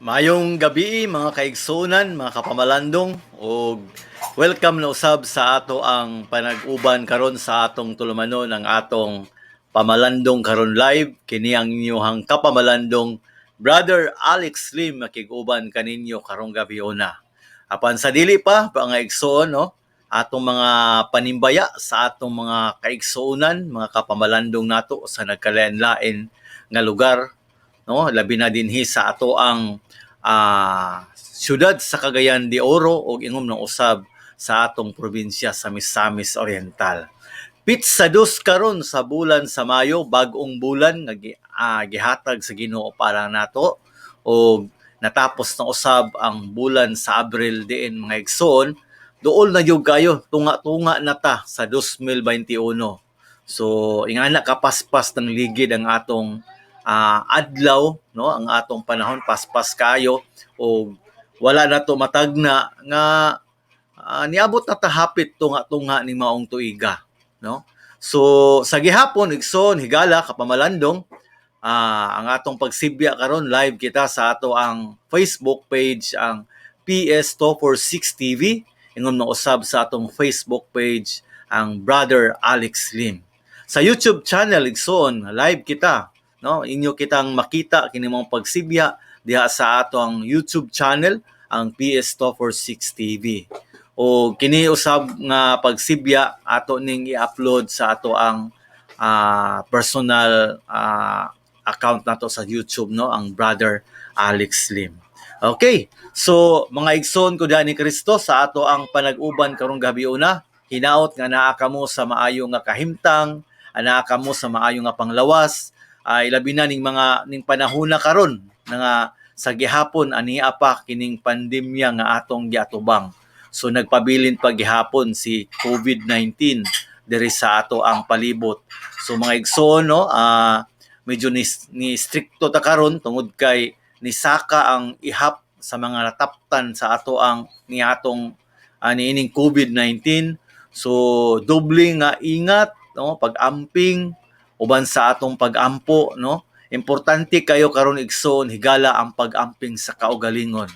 Maayong gabi, mga kaigsuonan, mga kapamalandong, ug welcome na usab sa ato ang panag-uban karon sa atong tulumanon, ang atong Pamalandong Karon Live. Kini ang inyong kapamalandong, Brother Alex Lim, makig-uban kaninyo karong gabi una. Apan sa dili pa mga igsoon, no, atong mga panimbaya sa atong mga kaigsuonan, mga kapamalandong nato sa nagkalain-lain nga lugar, no, labi na dinhi sa ato ang syudad sa Cagayan de Oro ug ingom ng usab sa atong probinsya sa Misamis Oriental. Pitsa 2 karon sa bulan sa Mayo, bag-ong bulan nga gihatag sa Ginoo para nato, ug natapos na usab ang bulan sa Abril diin, mga igsoon. Duol na gyud kayo, tunga-tunga na ta sa 2021. So ingana kapaspas ng ligid ang atong adlaw, no, ang atong panahon, paspas kayo o wala na to matagna nga niabot na ta hapit tunga-tunga ni maong tuiga, no? So sa gihapon, igsoon, higala, kapamalandong, ang atong pagsibya karon, live kita sa ato ang Facebook page, ang PS246 TV, ingon na usab sa atong Facebook page, ang Brother Alex Lim. Sa YouTube channel, igsoon, live kita, no, inyo kitang makita kini mong pagsibya diha sa ato ang YouTube channel, ang PS246 TV, o kini usab nga pagsibya ato ning i-upload sa ato ang personal account nato sa YouTube, no, ang Brother Alex Lim. Okay, so mga igsoon ko diha ni Kristo sa ato ang panag-uban karong gabi una, hinaot nga naa kamo sa maayo nga kahimtang, naa kamo sa maayo nga panglawas, ay labi na ning mga ning panahona karon nga sa gihapon ania pa kining pandemya nga atong giatubang. So nagpabilin pa gihapon si COVID-19 diri sa ato ang palibot. So mga igsoon, no, medyo ni strikto ta karon tungod kay nisaka ang ihap sa mga nataptan sa ato ang niatong niining COVID-19. So doble nga ingat, no, pag-amping uban sa atong pag-ampo, no. Importante kayo karon, igsoon, higala, ang pag-amping sa kaugalingon,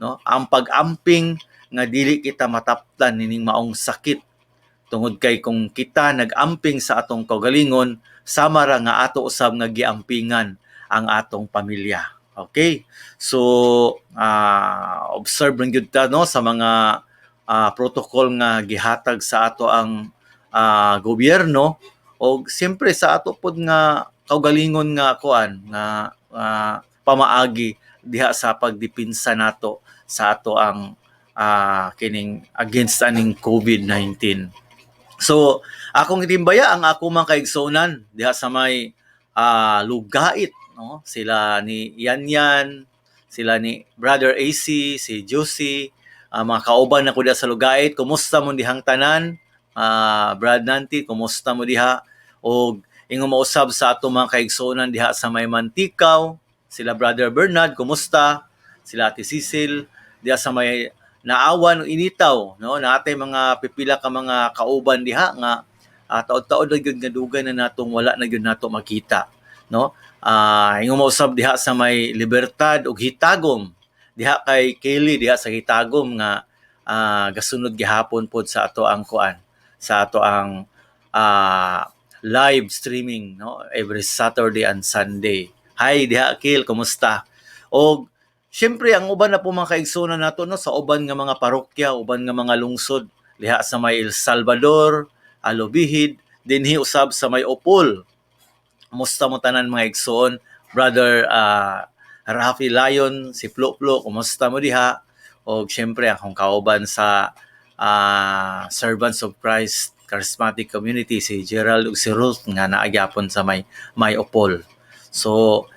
no, ang pag-amping nga dili kita mataptan nining maong sakit, tungod kay kung kita nag-amping sa atong kaugalingon, sama ra nga ato usab nga giampingan ang atong pamilya. Okay, so observe lang gyud ta, no, sa mga protocol nga gihatag sa ato ang gobyerno og siyempre sa ato pod nga kaugalingon nga kuan nga pamaagi diha sa pagdepensa nato sa ato ang kining against aning COVID-19. So akong itimbaya ang ako mga kaigsuonan diha sa may Lugait, no, sila ni Yan Yan, sila ni Brother AC, si Josie, mga kauban nako diha sa Lugait. Kumusta mo dihang tanan? Brad Nanti, kumusta mo diha? Og ingon mausab sa ato mga kaigsuonan diha sa may Mantikaw, sila Brother Bernard, kumusta? Sila Ate Cecil diha sa may Naawan, Initaw, no, naatay mga pipila ka mga kauban diha nga taod-taod na gyud nga dugay na natong wala na gyud nato makita, no? Ingon mausab diha sa may Libertad ug Hitagom, diha kay Kelly diha sa Hitagom nga gasunod gihapon pod sa ato ang kuan, sa ato ang live streaming, no, every Saturday and Sunday. Hi diha, Kil, kumusta? Og syempre ang uban na po mga kaigsuonan nato, no, sa uban nga mga parokya, uban nga mga lungsod, diha sa may El Salvador, Alubijid, dinhi usab sa may Opol. Kumusta mo tanan, mga igsoon? Brother Rafi Lion, si Plo Plo, kumusta mo diha? Og syempre akong kauban sa Servants of Christ Charismatic Community, si Gerald ug si Ruth nga naa gyapon sa may Opol. So,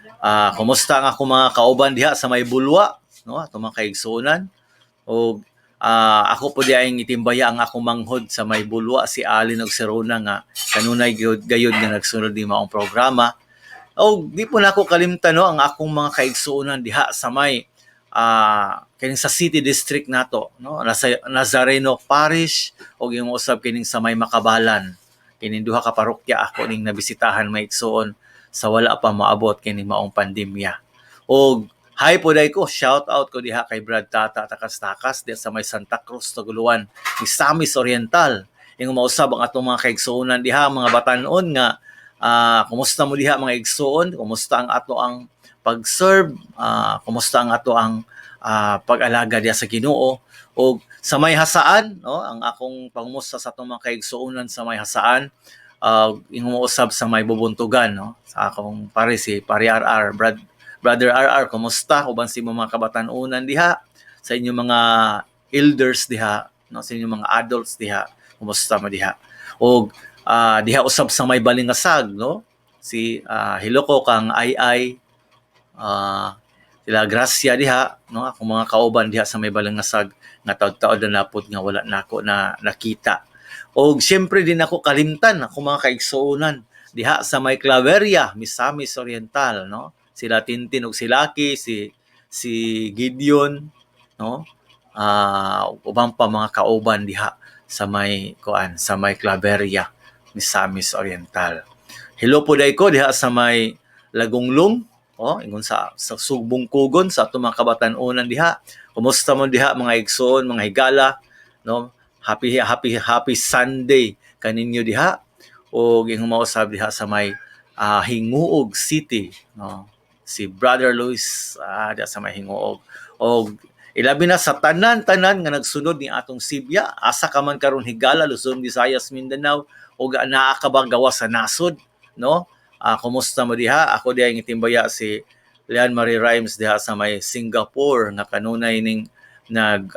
kumusta ang akong mga kauban diha sa may Bulwa, no, atong mga kaigsuonan? Og ako po di ay itimbaya ang akong manghod sa may Bulwa, si Alin ug si Rona, nga kanunay gyud gayud nga nagsunod ni maong programa. Og di po nako kalimtan, no, ang akong mga kaigsuonan diha sa may kining sa city district nato, no, nasa Nazareno Parish og yung usab kining sa may Makabalan. Kining duha ka parokya ako ning nabisitahan, may igsuon, sa wala pa moabot kining maong pandemya. Og Hi po day ko, shout out ko diha kay Brad Tata Takas-Takas diha sa may Santa Cruz, Taguluan, Misamis Oriental. Ingon mausab ang atong mga kaigsuonan diha, mga batanon nga kumusta mo diha mga igsuon, kumusta ang ato ang pag-serve, kumusta ang ato ang pag-alaga diha sa Ginoo. Og sa may Jasaan, no, ang akong pangumusta sa atong mga kaigsuonan sa may Jasaan, ingon mausab sa may Bubuntugan, no, sa akong pare si Pare RR, Brother RR, kumusta uban sa imong mga kabatan-unan diha, sa inyong mga elders diha, no, sa inyong mga adults diha, kumusta mo diha? Og diha usab sa may Balingasag, no, si hello ko kang Ay sila Gracia diha, no, akong mga kauban diha sa may Balingasag nga taud-taud na napod nga wala nako na nakita. Og siyempre din ako kalimtan akong mga kaigsuonan diha sa may Claveria, Misamis Oriental, no? Sila Tintin ug si Lucky, si Gideon, no? Ubang pa mga kauban diha sa may kuan, sa may Claveria, Misamis Oriental. Hello po day ko diha sa may Lagonglong, oh, ingon sa Sugbong Kugon sa atong mga kabatan-unan diha. Kumusta mo diha mga igsoon, mga higala, no? Happy happy happy Sunday kaninyo diha. Og ingon mausab diha sa may Hinguog City, no? Si Brother Luis diha sa may Hinguog. Og ilabi na sa tanan-tanan nga nagsunod ni atong Sibya, asa ka man karon higala, Luzon, Visayas, Mindanao, og naa ka ba gawas sa nasod, no? Kumusta mo diha? Ako diha ang itimbaya si Leon Marie Rhymes diha sa may Singapore nga kanunay ning nag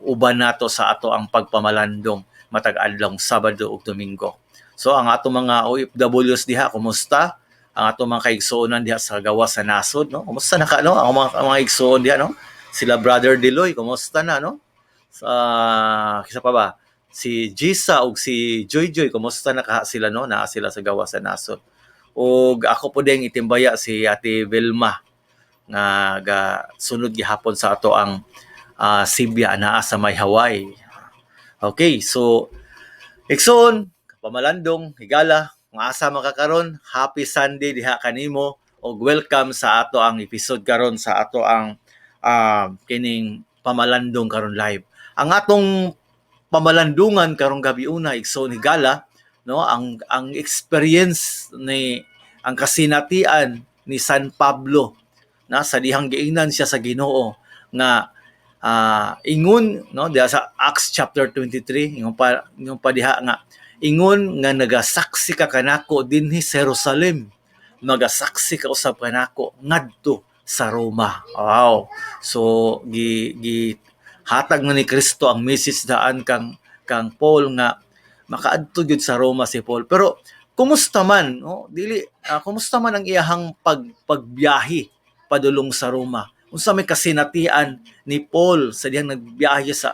uban nato sa ato ang pagpamalandong matag adlawng Sabado ug Domingo. So ang ato mga OFWs diha, kumusta? Ang ato mga kaigsuonan diha sa gawas sa nasod, no? Kumusta na ka, no? Ang mga igsuon diha, no? Sila Brother Deloy, kumusta na, no? Sa kisa pa ba? Si Gisa ug si Joy Joy, kumusta na ka sila, no? Naa sila sa gawas sa nasod. Ug ako po din itimbaya si Ate Vilma nga ga sunod gihapon sa ato ang Sibya naa sa may Hawaii. Okay, so igsoon, pamalandong, higala, kung asa man ka karon, happy Sunday diha kanimo ug welcome sa ato ang episode karon sa ato ang kining pamalandong karon live. Ang atong pamalandungan karong gabi una, igsoon, higala, no, ang experience ni ang kasinatian ni San Pablo na sa dihang giingnan siya sa Ginoo nga ingon, no, diha sa Acts chapter 23, ingon pa diha nga ingon nga nagasaksi ka kanako dinhi sa Jerusalem, magasaksi ka usab kanako ngadto sa Roma. Wow. So gi gi hatag na ni Kristo ang message daan kang Paul nga makaadto gyud sa Roma si Paul. Pero kumusta man, no? Dili kumusta man ang iyahang pagbiyahe padulong sa Roma? Unsa may kasinatian ni Paul sa dihang nagbiyahe sa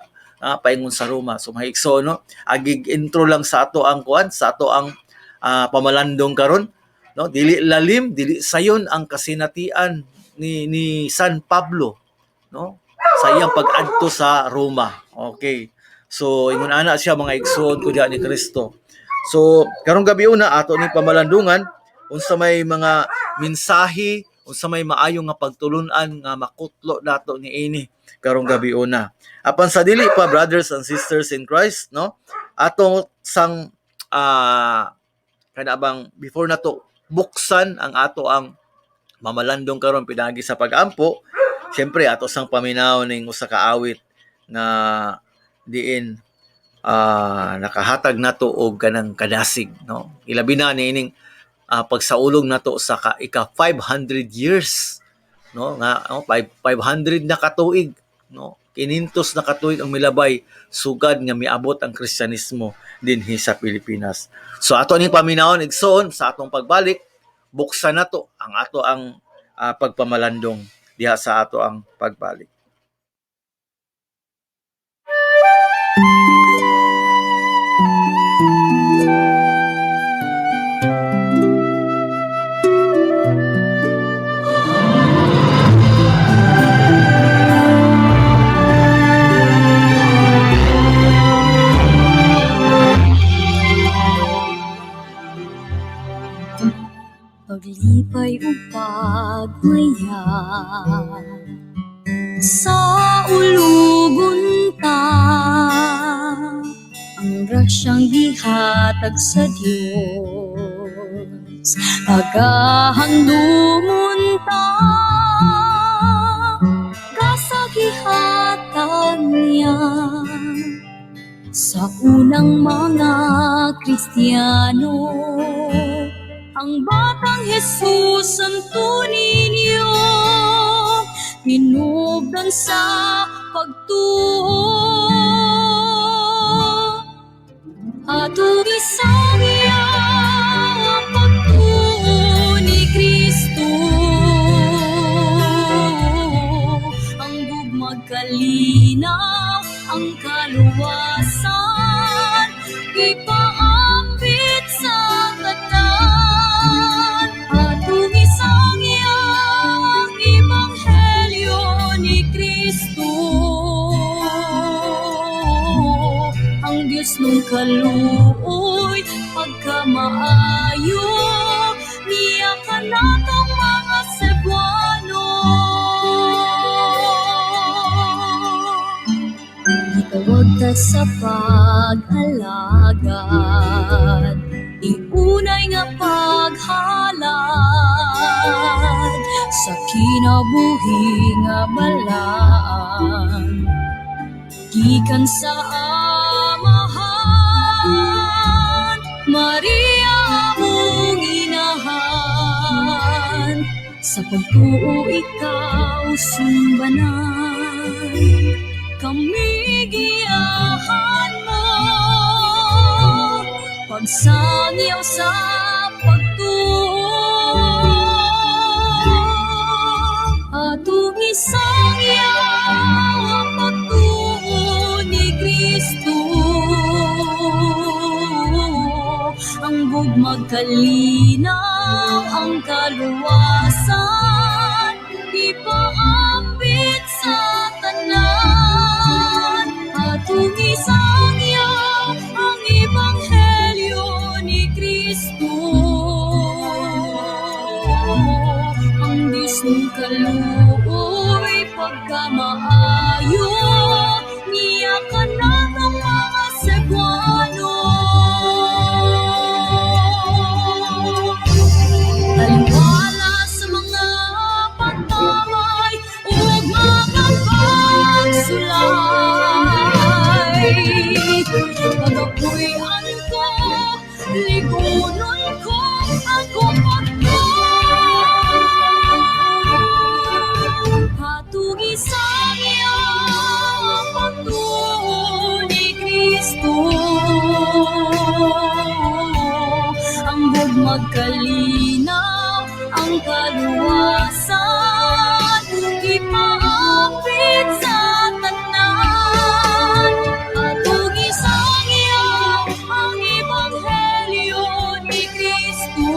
paingon sa Roma? So mga igsoon, no, agig intro lang sa ato ang kuan, sa ato ang pamalandong karon, no? Dili lalim, dili sayon ang kasinatian ni San Pablo, no, sa iyang pag-adto sa Roma. Okay. So ingon ana siya mga igsoon ko diha ni Kristo. So karong gabi una ato ning pamalandungan unsa may mga mensahe, unsa may maayo nga pagtulun-an nga makutlo nato niini karong gabi una. Apan sa dili pa, brothers and sisters in Christ, no, ato sang kana bang before nato buksan ang ato ang mamalandong karon pinaagi sa pag-ampo, syempre ato sang paminaw ning usa ka awit nga diin nakahatag nato og kanang kadasig, no? Ilabi na niining pagsaulog nato sa ika 500 years, no, nga no, 500 na katuig, no, 500 na katuig ang milabay sugad nga miabot ang Kristiyanismo dinhi sa Pilipinas. So ato ning paminawon igsoon sa atong pagbalik, buksan nato ang ato ang pagpamalandong diha sa ato ang pagbalik. Paglipay ug pagmaya sa ulugon ta, ang grasyang gihatag sa Dios, pagahandumon ta sa gihatag niya sa unang mga Kristiyano. Ang batang Jesus Santo Niño, tinubdan sa pagtuo. Atong isangyaw ang pagtuo ni Kristo, ang gugma'g kalinaw, ang kaluwasan, ipaambit sa tanan. Atong isangyaw ang Ebanghelyo ni Kristo, ang Diyos nung kaluoy, pagkamaayo niya kanatong mga Cebuano. Gitawag ta sa pag-alagad, iunay nga paghalad sa kinabuhi nga balaan gikan sa Amahan. Maria, among inahan, sa pagtuo ikaw sumbanan, kami giyahan mo pagsangyaw sa pagtuo. Atong isangyaw ang pagtuo ni Kristo, ang gugma'g kalinaw, ang kaluwasan, ipaambit sa tanan. Atong isangyaw ang Ebanghelyo ni Kristo, ang Diyos ng kaluoy, pagkamaayo niya kanatong mga Cebuano. Taliwala sa mga pagtamay ug mga pagsulay, pagapuy-an ko, ligunon ko akong pagtuo. Atong isangyaw ang pagtuo ni Kristo, ang gugma'g kalinaw, ang kaluwasan, ipaapit sa tanan. Atong isangyaw ang Ebanghelyo ni Kristo,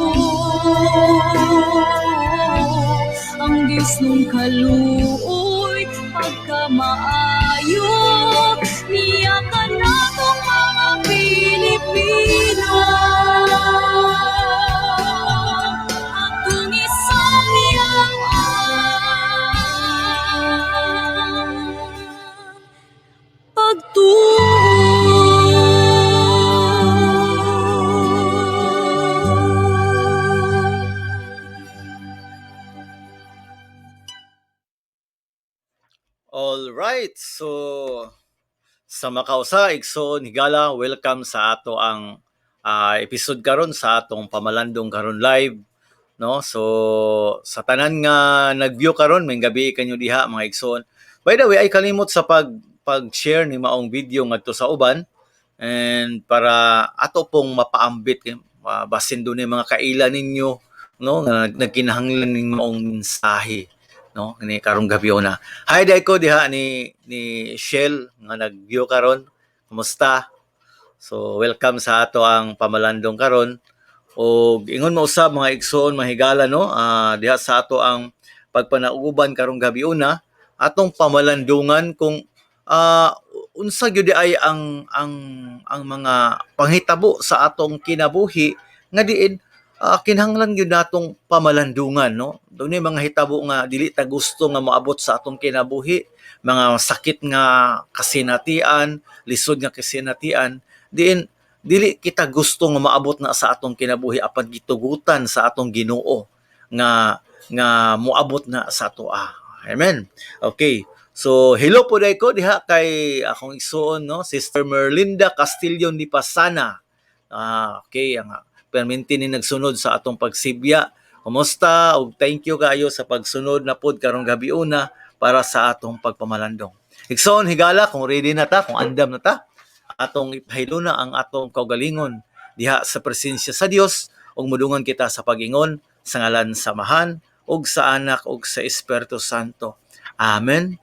ang Diyos nung kaluoy, pagkamaayo niya kanatong mga Pilipino. Atong isangyaw ang pagtuo. All right. So sa makausa igsoon higala, welcome sa ato ang episode karon sa atong pamalandong karon live, no? So sa tanan nga nag-view karon, may gabi kanyo diha, mga igsoon. By the way, ay kalimot sa pag-share ni maong video ngadto sa uban and para ato pong mapaambit basin doon mga kaila ninyo, no, nga nagkinahanglan ning maong mensahe, no, ni karong gabi na. Hi dai ko diha ni Shell nga nag-view karon. Kumusta? So welcome sa ato ang pamalandong karon. Og ingon mausab, mga igsoon mahigala, no, diha sa ato ang pagpanauban karong gabi una, atong pamalandungan kung unsa gyud ay ang mga panghitabo sa atong kinabuhi nga diin Kinahanglan gyud natong pamalandungan, no? Dunay mga hitabo nga dili ta gusto nga moabot sa atong kinabuhi, mga sakit nga kasinatian, lisod nga kasinatian, diin dili kita gusto nga maabot na sa atong kinabuhi apan gitugutan sa atong Ginoo nga nga moabot na sa atoa. Amen. Okay. So hello po dai ko diha kay akong igsuon, no, Sister Merlinda Castillo ni Pasana. Okay, ang perminti ni nagsunod sa atong pagsibya. Kumusta? Og thank you kaayo sa pagsunod na pod karong gabi una para sa atong pagpamalandong. Igsoon higala, kung ready na ta, kung andam na ta, atong ipahiluna ang atong kaugalingon diha sa presensya sa Dios ug mudungan kita sa pag-ingon sa ngalan sa Amahan ug sa Anak ug sa Espiritu Santo. Amen.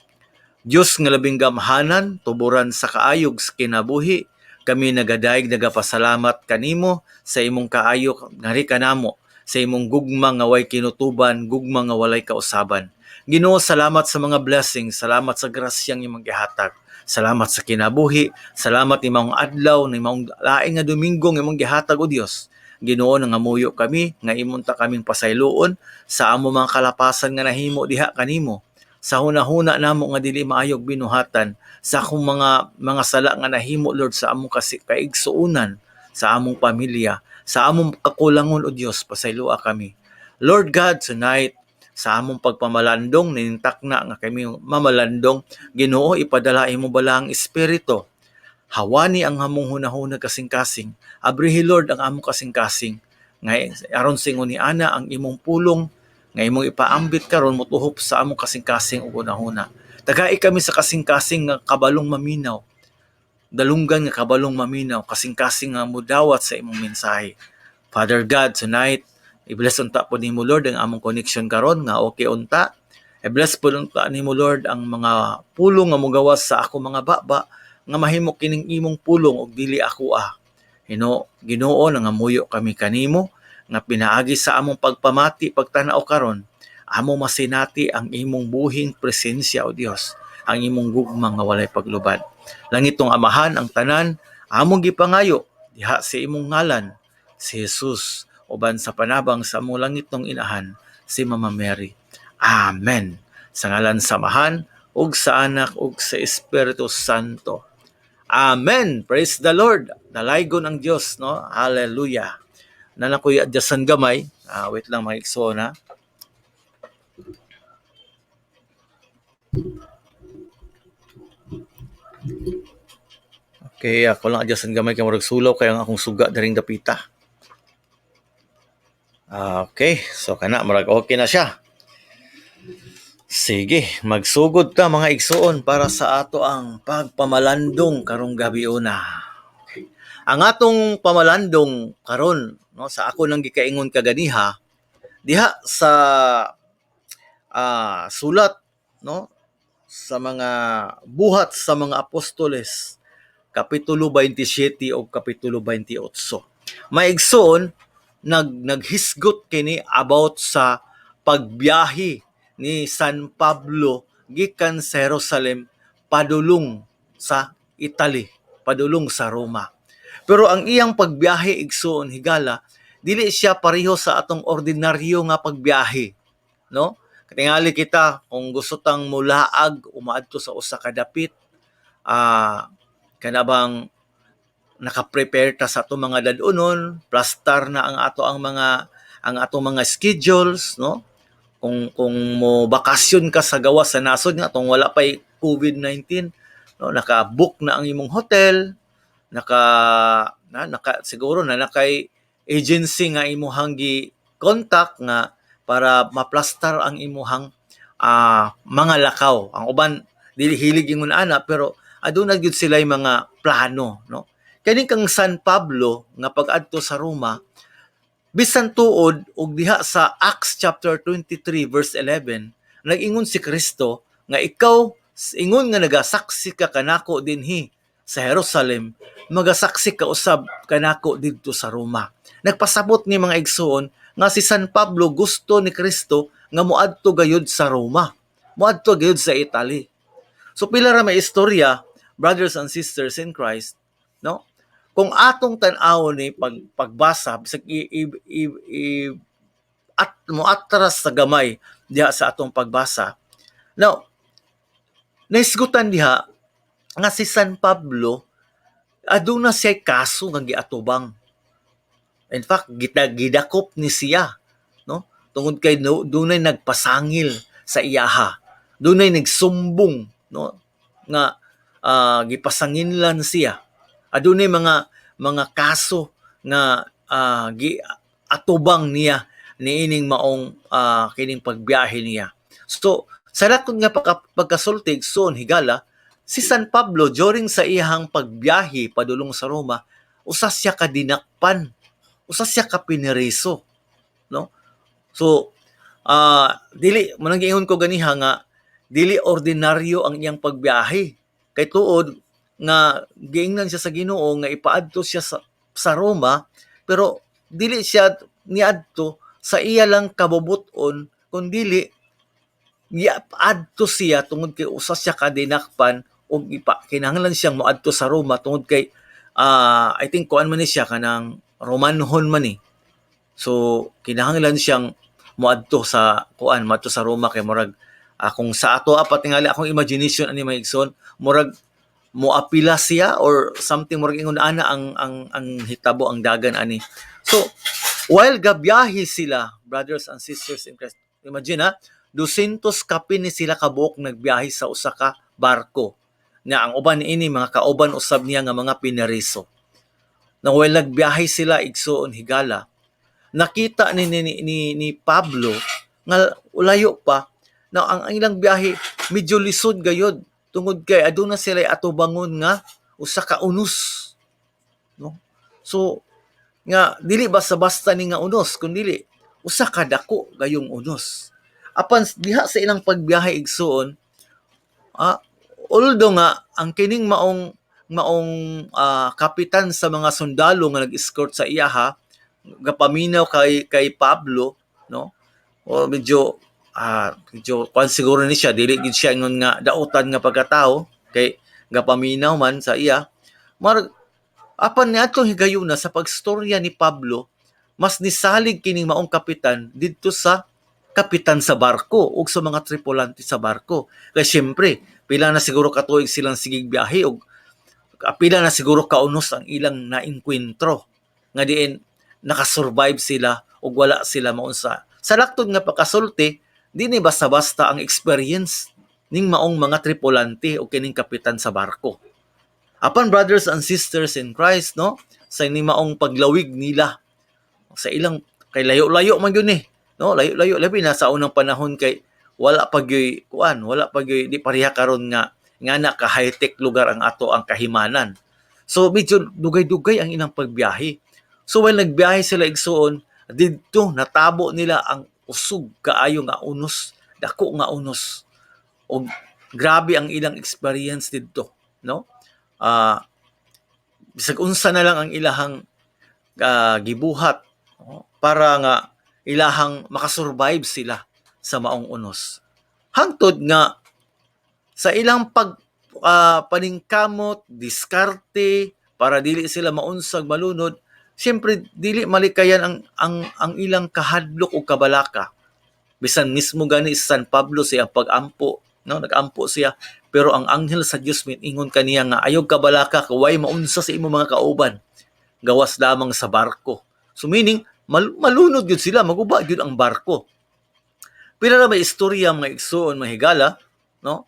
Dios nga labing gamhanan, tuburan sa kaayog sa kinabuhi, kami nagadayeg nagapasalamat kanimo sa imong kaayo ngari kanamo, sa imong gugma nga way kinutuban, gugma nga walay kausaban. Ginoo, salamat sa mga blessings, salamat sa grasyang imong gihatag. Salamat sa kinabuhi, salamat imong adlaw, nimong laing nga Domingo nga imong gihatag, o Dios. Ginoo, nangamuyo kami nga imong ta kaming pasayloon sa amo mga kalapasan nga nahimo diha kanimo. Sa hunahuna namo nga dili maayog binuhatan, sa akong mga sala nga nahimo, Lord, sa among kasi kaigsuonan, sa among pamilya, sa among kakulangon, o Dios, pasayloa kami. Lord God, tonight sa among pagpamalandong, ninintak na nga kami mamalandong, Ginoo, ipadala imo balaang espiritu. Hawani ang among hunahuna, kasing-kasing. Abrihi, Lord, ang among kasing-kasing. Nga aron singon ni ana ang imong pulong nga imong ipaambit karon motuhop sa among kasing-kasing ug hunahuna. Tagai kami sa kasing-kasing nga kabalong maminaw. Dalunggan nga kabalong maminaw, kasing-kasing nga mudawat sa imong mensahe. Father God, tonight, i-bless unta po nimo, Lord, ang among connection karon nga okay unta. I-bless po unta nimo, Lord, ang mga pulong nga mugawas sa ako mga baba nga mahimo kining imong pulong ug dili ako ah. Ginoo, nangamuyo kami kanimo nga pinaagi sa among pagpamati, pagtan-aw karon, among masinati ang imong buhing presensya, o Dios, ang imong gugma nga walay paglubad. Langitong Amahan, ang tanan among gipangayo diha sa imong ngalan, si Jesus, uban sa panabang sa among langitong inahan, si Mama Mary. Amen. Sa ngalan sa Amahan ug sa Anak ug sa Espiritu Santo. Amen. Praise the Lord. Dalaygon ang Dios, no? Hallelujah. Nana ko adjustan gamay. Wait lang, mga igsoon ha. Okay, ako lang adjustan gamay kay murag sulaw kay ang akong suga diring dapita. Okay, so kana murag okay na siya. Sige, magsugod ta, mga igsoon, para sa ato ang pagpamalandong karong gabi una. Okay. Ang atong pamalandong karon, no, sa ako nang gikaingon kaganiha diha sa sulat, no, sa mga Buhat sa mga Apostoles kapitulo 27 o kapitulo 28. Maigsoon, naghisgot kini about sa pagbiyahe ni San Pablo gikan sa Jerusalem padulong sa Italy, padulong sa Roma. Pero ang iyang pagbiyahe, igsoon higala, dili siya pareho sa atong ordinaryo nga pagbiyahe, no? Katingali kita kung gusto tang mulaag umaadto sa usa ka dapit, kana bang naka-prepare ta sa atong mga dad-onon, plastar na ang atong mga schedules, no? Kung mo bakasyon ka sa gawas sa nasod nga atong wala pay COVID-19, no, naka-book na ang imong hotel, naka na naka siguro na nakay agency nga imuhang gi contact nga para maplastar ang imuhang mga lakaw. Ang uban dili hilig ingon ana, pero aduna gyud sila mga plano, no? Kani kang San Pablo nga pag-adto sa Roma, bisan tuod og diha sa Acts chapter 23 verse 11 nag-ingon si Kristo nga ikaw ingon nga nagasaksi ka kanako dinhi sa Jerusalem, magasaksi ka usab kanako didto sa Roma. Nagpasabot ni, mga igsoon, nga si San Pablo gusto ni Kristo nga moadto gayud sa Roma, moadto gayud sa Italy. So pila ra may istorya, brothers and sisters in Christ, no? Kung atong tan-awon ni pagbasa, bisag i, i, i, i at mo atras sa gamay diha sa atong pagbasa. Now, naisgutan diha nga si San Pablo aduna siya kaso nga giatubang. In fact, gidakop ni siya, no? Tungod kay no, dunay nagpasangil sa iyaha. Dunay nagsumbong, no, nga gipasanginlan siya. Adunay mga kaso nga giatubang niya niining maong kining pagbiyahe niya. So, sa lakod nga pagkasulti, igsoon higala, si San Pablo during sa iyang pagbiyahe padulong sa Roma, usa siya ka dinakpan, usa siya ka pineriso, no? So, dili mo nang giingon ko ganiha nga dili ordinaryo ang iyang pagbiyahe. Kay tuod nga giingnan siya sa Ginoo nga ipaadto siya sa Roma, pero dili siya niadto sa iya lang kabubut-on, kun dili giadto siya tungod kay usa siya ka dinakpan ug kinahanglan siyang moadto sa Roma tungod kay I think kuan man ni siya, kanang Romanhon man ni. So kinahanglan siyang moadto sa kuan, moadto sa Roma kay murag kung sa ato pa tingali akong imagination ani, mga igsoon, murag moapila siya or something, murag ingon ana ang hitabo, ang dagan ani. So while gabiyahe sila, brothers and sisters in Christ, imagine ha, 200 kapin ni sila kabuok nagbiyahe sa usa ka barko na ang uban niini mga kauban usab niya nga mga pineriso. Na while nagbiyahe sila, igsoon higala, nakita ni Pablo nga layo pa na ang ilang biyahe medyo lisod gayod tungod kay aduna sila atubangon nga usa ka unos, no? So nga dili basta-basta ni nga unos, kun dili usa ka dako gayong unos. Apan diha sa ilang pagbiyahe, igsoon, although nga ang kining maong maong kapitan sa mga sundalo nga nag-escort sa iyaha gapaminaw kay Pablo, no, o medyo kuan siguro ni siya, dili gid siya ingon nga dautan nga pagkatao kay gapaminaw man sa iya. Mar apan niadtong higayuna sa pagstorya ni Pablo, mas nisalig kining maong kapitan didto sa kapitan sa barko ug sa mga tripulante sa barko. Kay syempre, pila na siguro katuig silang sigig biyahe ug pila na siguro kaunos ang ilang naengkwentro nga diin nakasurvive sila ug wala sila maunsa. Sa laktod nga pagkasulti, di ni basta-basta ang experience ning maong mga tripulante o kining kapitan sa barko. Apan brothers and sisters in Christ, no, sa ini maong paglawig nila sa ilang, kay layo-layo man yun eh, no, layo-layo, labi na sa unang panahon kay wala pa gyuy kuan, wala pa gyuy, di pareha karon nga na ka high-tech lugar ang ato ang kahimanan. So medyo dugay-dugay ang ilang pagbiyahe. So while nagbiyahe sila, igsuon, didto natabo nila ang usog kaayo nga unos, dako nga unos. Og grabe ang ilang experience didto, no? Bisag unsa na lang ang ilahang gibuhat, no, para nga ilahang makasurvive sila sa maong unos. Hangtod nga sa ilang paningkamot, diskarte para dili sila maunsag, malunod, siyempre dili malikayan ang ilang kahadlok o kabalaka. Bisan mismo gani si San Pablo siya pag-ampo, no, nag-ampo siya, pero ang anghel sa Dios ingon kaniya nga ayaw kabalaka, kay maunsa sa imo mga kauban gawas lamang sa barko. So meaning malunod gyud sila, maguba gyud ang barko. Pila na may istorya, mga igsuon, mga higala, no?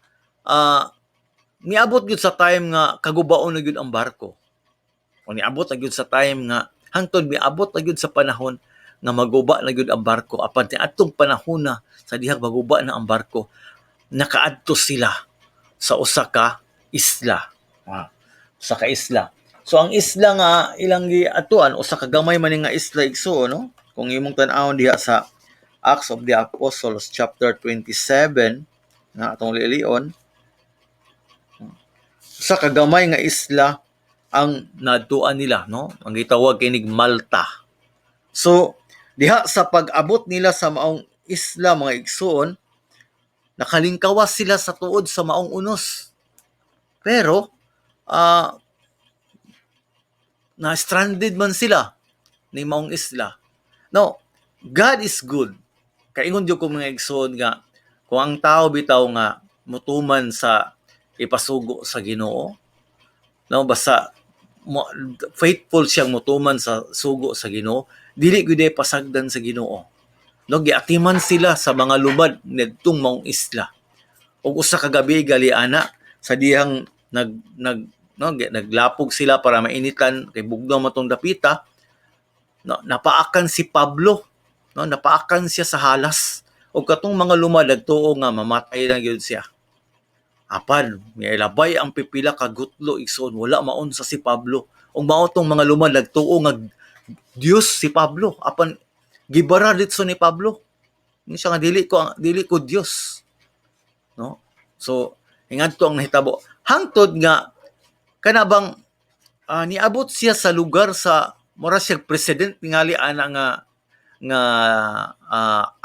Niabot gyud sa time nga kagubaon na gyud ang barko. O niabot na gyud sa time nga hangtod miabot na gyud sa panahon nga maguba na gyud ang barko. Apan atong panahon na sa dihang maguba na ang barko, nakaadto sila sa usa ka isla. Usa ka isla. So ang isla nga ilang giadtuan, usa ka gamay man nga isla, igsuon, no? Kung imong tan-awon diha sa Acts of the Apostles chapter 27 nga atong lilion, usa ka gamay nga isla ang naadtuan nila, no? Ang gitawag kinig Malta. So diha sa pag-abot nila sa maong isla, mga igsuon, nakalingkawas sila sa tuod sa maong unos. Pero na stranded man sila ni maong isla. No, God is good. Kaingon jud ko, mga igsoon, nga kung ang tao bitaw nga mutuman sa ipasugo sa Ginoo, no, basta mo, faithful siyang mutuman sa sugo sa Ginoo, dili gyud pasagdan sa Ginoo. No, giatiman sila sa mga lumad ngadtong maong isla. Ug usa ka gabi gali ana sa dihang nag nag no, naglapog sila para mainitan kay bugnaw man tong dapita, no, napaakan si Pablo, no, napaakan siya sa halas ug katong mga lumad nagtuo nga mamatay na gyud siya. Apan miilabay ang pipila ka gutlo, igsoon, wala maunsa si Pablo. Ug mao tong mga lumad nagtuo nga Dios si Pablo, apan gibara ditso ni Pablo. Ingon siya nga dili ko Dios. No? So ingadto ang nahitabo hangtod nga kana bang niabot siya sa lugar sa mura siya president tingali ana nga nga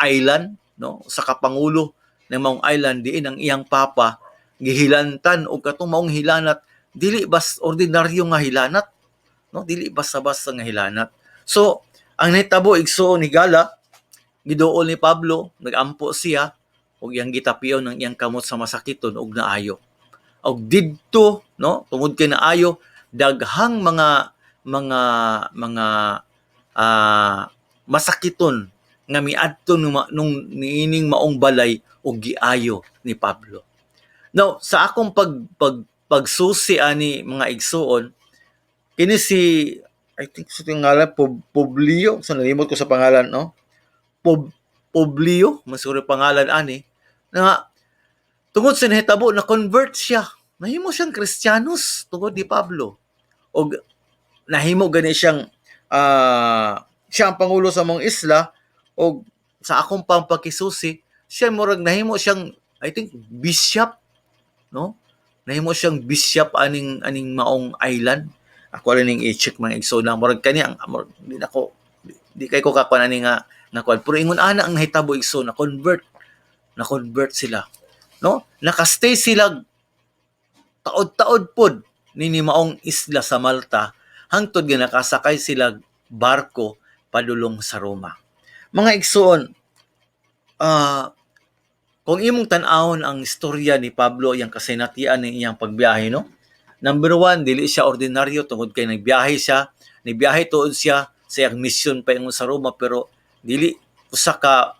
island, no, sa kapangulo ng maong island diin ang iyang papa gihilantan. Og katong maong hilanat, dili bas ordinaryo nga hilanat, no, dili basta-basta nga hilanat. So ang nahitabo, igsoon, higala, giduol ni Pablo, nagampo siya ug iyang gitapion ang iyang kamot sa masakiton ug naayo. Og didto, no, tungod kay naayo, daghang mga masakiton nga miadto nung niining maong balay ug giayo ni Pablo. Now, sa akong pag, pag pagsusi ani, mga igsuon, kini si, I think sa ngalan Publio, sa nalimot ko sa pangalan, no? Publio, masiguro pangalan ani, nga tungod sa nahitabo na convert siya. Nahimo siyang Kristiyanos tungod ni Pablo. Og nahimo gani siyang siya ang pangulo sa maong isla. Og sa akong pangpakisusi, siya murag nahimo siyang, I think, bishop, no, nahimo siyang bishop aning aning maong island. Ako lang ning i-check, mga igsoon, na murag kani ang murag, di nako di kay ko kakuan ani nga nga kuan, pero ingon ana ang nahitabo, igsoon, na convert sila, no. Nakastay sila taod-taod pod nini maong isla sa Malta hangtod nga nakasakay sila barko padulong sa Roma. Mga igsoon, kung imong tan-awon ang istorya ni Pablo, iyang kasinatian ng iyang pagbiyahe, no? Number one, dili siya ordinaryo tungod kay nagbiyahe siya, nagbiyahe tuod siya sa iyang mission paingon sa Roma, pero dili usa ka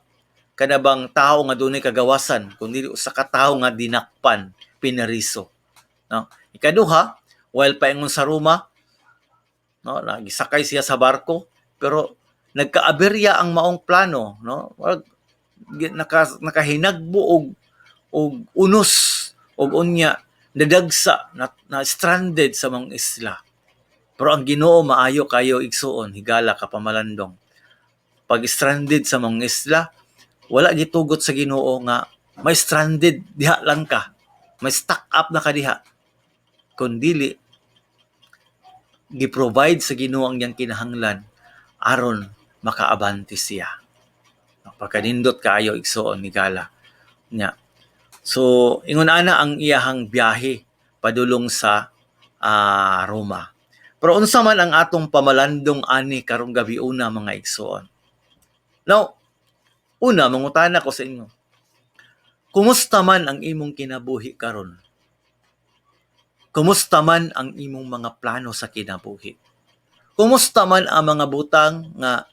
kanabang tao nga dunay kagawasan, kundi usa ka tawo nga dinakpan, pinariso. No? Ikaduha, while paingon sa Roma, no, nagisakay siya sa barko, pero nagkaaberya ang maong plano, no? Nakahinagbo og unos og unya nadagsa na stranded sa maong isla. Pero ang Ginoo maayo kayo, igsuon, higala, kapamalandong. Pag stranded sa maong isla, wala gitugot sa Ginoo nga may stranded diha lang ka. May stuck up na ka diha. Kun dili gi-provide sa Ginoo ang iyang kinahanglan aron makaabante siya. Pagkanindot kaayo, igsuon, higala nya. So ingon ana ang iyahang biyahe padulong sa Roma. Pero unsa man ang atong pamalandong ani karong gabi una, mga igsuon? Now, una, mangutana ko sa inyo. Kumusta man ang imong kinabuhi karon? Kumusta man ang imong mga plano sa kinabuhi? Kumusta man ang mga butang nga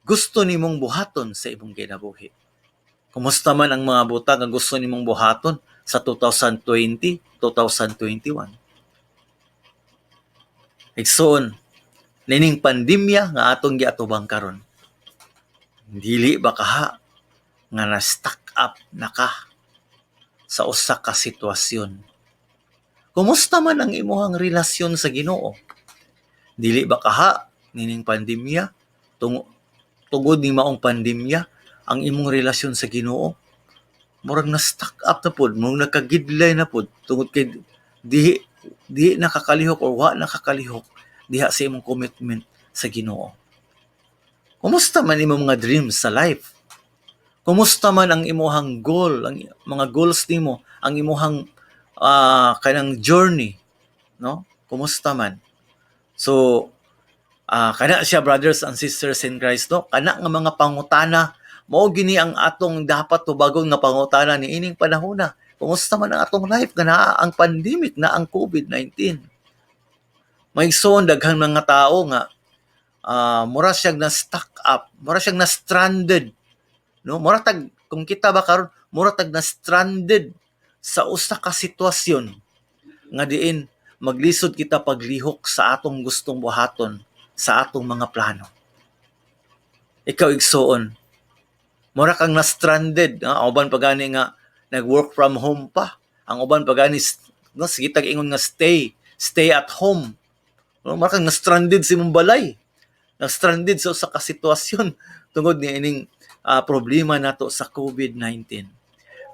gusto nimong buhaton sa imong kinabuhi? Kumusta man ang mga butang nga gusto nimong buhaton sa 2020, 2021? Igsoon, nining pandemya nga atong giatubang karon, dili ba kaha nga na stuck up na ka sa usa ka sitwasyon? Kumusta man ang imuhang relasyon sa Ginoo? Dili ba kaha nining pandemya, tungod ni maong pandemya, ang imong relasyon sa Ginoo murag na stuck up na pod, murag nakagidlay na pod tungod kay dihi di nakakalihok or wa nakakalihok diha sa imong commitment sa Ginoo? Kumusta man imong mga dreams sa life? Kumusta man ang imuhang goal, ang mga goals nimo, ang imuhang kanang journey, no? Kumusta man? So, Kana siya, brothers and sisters in Christ, no? Kana nga mga pangutana mao gini ang atong dapat tubagon nga pangutana niining panahona. Kumusta man ang atong life nga naa ang pandemic na ang COVID-19? May igsoon, daghang mga tao nga mura siyang na stuck up, mura siyang na stranded, no? Mura tag kung kita ba karon, mura tag na stranded sa usa ka sitwasyon nga diin maglisod kita paglihok sa atong gustong buhaton, sa atong mga plano. Ikaw, igsoon, mura kang na stranded, no? Ang uban pa gani nga nag-work from home pa. Ang uban pa gani, no, sige tag ingon nga stay at home. No, mura kang na stranded sa imong balay. Na stranded sa usa ka sitwasyon tungod ni ining problema nato sa COVID-19.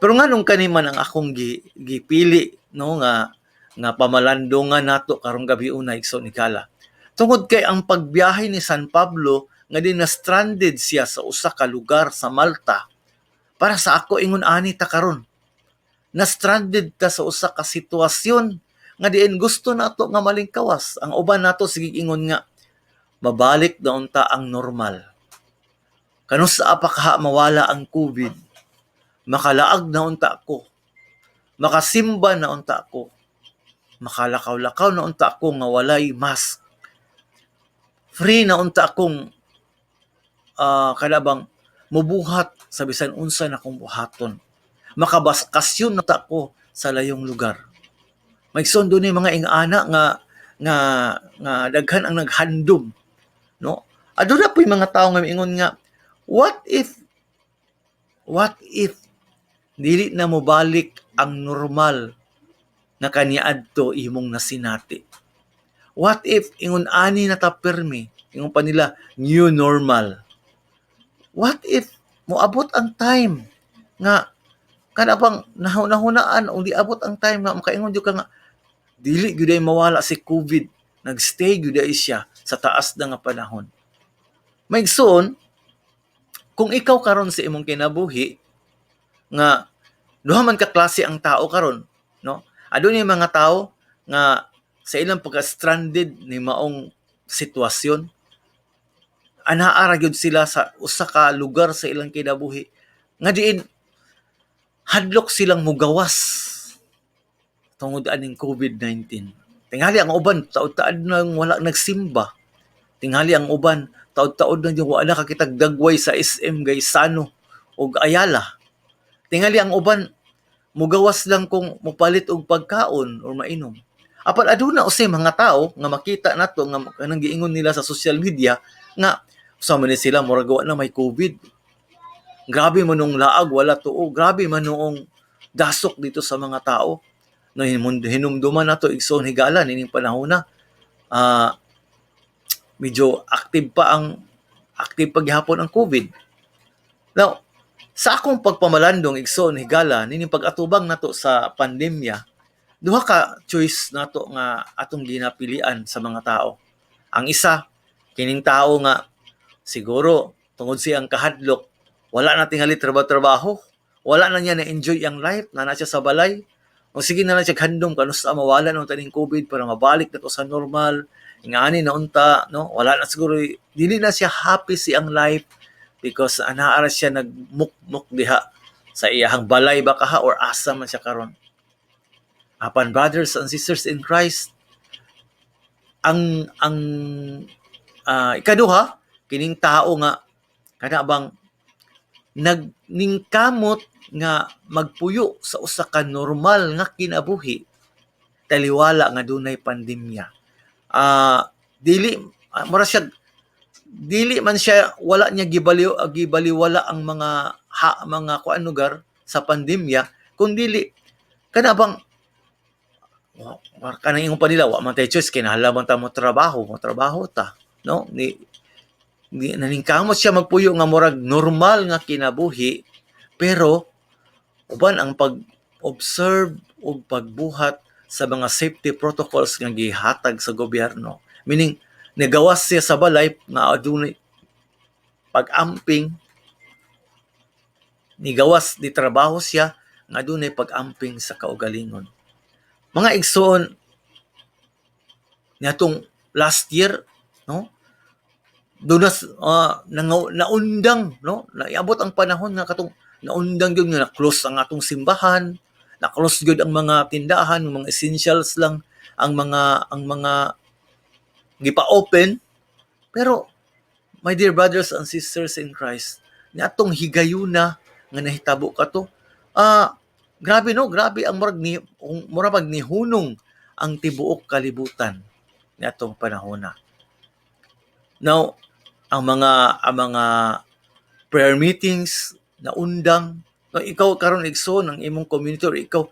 Pero nganong kani man ang akong gipili, no, nga nga pamalandungan nato karong gabi una, igsoon higala? Tungod kay ang pagbiyahe ni San Pablo nga di na stranded siya sa usa ka lugar sa Malta, para sa ako ingon ani ta karon. Na stranded ta sa usa ka sitwasyon nga diin gusto nato nga malingkawas. Ang uban nato sige ingon nga mabalik na unta ang normal. Kanusa pa kaha mawala ang COVID? Makalaag na unta ko. Makasimba na unta ko. Makalakaw-lakaw na unta ko nga walay mask. Free na unta akong kanabang mubuhat sa bisan unsa na akong buhaton. Makabakasyon na ta ko sa layong lugar. May igsoon, ni mga ingana nga nga nga daghan ang naghandom, no? Aduna po'y mga tawo nga miingon nga what if dili na mobalik ang normal na kaniadto imong nasinati? What if ingon ani na ta permi? Ingon pa nila, new normal. What if moabot ang time nga kana bang nahunahunaan o di abot ang time nga makaingon jud ka nga dili gyud ay mawala si COVID, nagstay gyud ay siya sa taas na nga panahon? May igsoon, kung ikaw karon sa imong kinabuhi nga duha man ka klase ang tao karon, no? Adunay mga tao nga sa ilang pagka-stranded ni maong sitwasyon, anaa ra gyud sila sa usa ka lugar sa ilang kinabuhi nga diin hadlok silang mugawas tungod aning COVID-19. Tingali ang uban taod-taod nang wala nagsimba. Tingali ang uban taod-taod nang wala kakitag dagway sa SM Gaisano ug Ayala. Tingali ang uban mugawas lang kung mopalit og pagkaon or mainom. Apan aduna usay mga tao nga makita nato nga kanang giingon nila sa social media nga sa man ni sila murag wa na may COVID. Grabe man nung laag, wala tuo. Grabe man noong dasok dito sa mga tao. No, hinumduman nato, igsoon higala, nining panahon na medyo active pa gihapon ang COVID. Now, sa akong pagpamalandong, igsoon higala, nining pag-atubang nato sa pandemya, duha ka choice nato nga atong ginapilian sa mga tao. Ang isa, kining tao nga siguro tungod siyang kahadlok, wala na tingali trabaho, wala na niya na-enjoy ang life, na na siya sa balay. O sige na lang siya handom kanus sa mawala ng taning COVID para mabalik na to sa normal. Ingani na unta, no? Wala na siguro, dili na siya happy siyang life because anaa ra siya nagmukmuk diha sa iyahang balay ba kaha or asa man siya karon. Apan brothers and sisters in Christ, ang ikaduha, kining tao nga kana bang nagningkamot nga magpuyo sa usa ka normal nga kinabuhi taliwala nga dunay pandemya. Dili mura siya, dili man siya, wala niya gibaliwala ang mga ha, mga kuan lugar sa pandemya, kun dili kana bang kanang ingon pa nila, wa man tay choice, kinahanglan man ta mo trabaho ta, no? Ni naningkamot siya magpuyo nga murag normal nga kinabuhi, pero uban ang pag-observe ug pagbuhat sa mga safety protocols nga gihatag sa gobyerno, meaning nagawas siya sa balay nga adunay pag-amping, nigawas di trabaho siya nga adunay pag-amping sa kaugalingon. Mga igsoon, niadtong last year, no? Doon na naundang, no, naiabot ang panahon nga katong naundang gyud nga na-close ang atong simbahan, na-close gyud ang mga tindahan, mga essentials lang ang mga gipa-open. Pero my dear brothers and sisters in Christ, niadtong higayuna nga nahitabo kato, grabe, no, grabe ang murag ni mura pag nihunong ang tibuok kalibutan niadtong panahona. Now, ang mga prayer meetings naundang, no? Ikaw karon, igsoon, ang imong community or ikaw,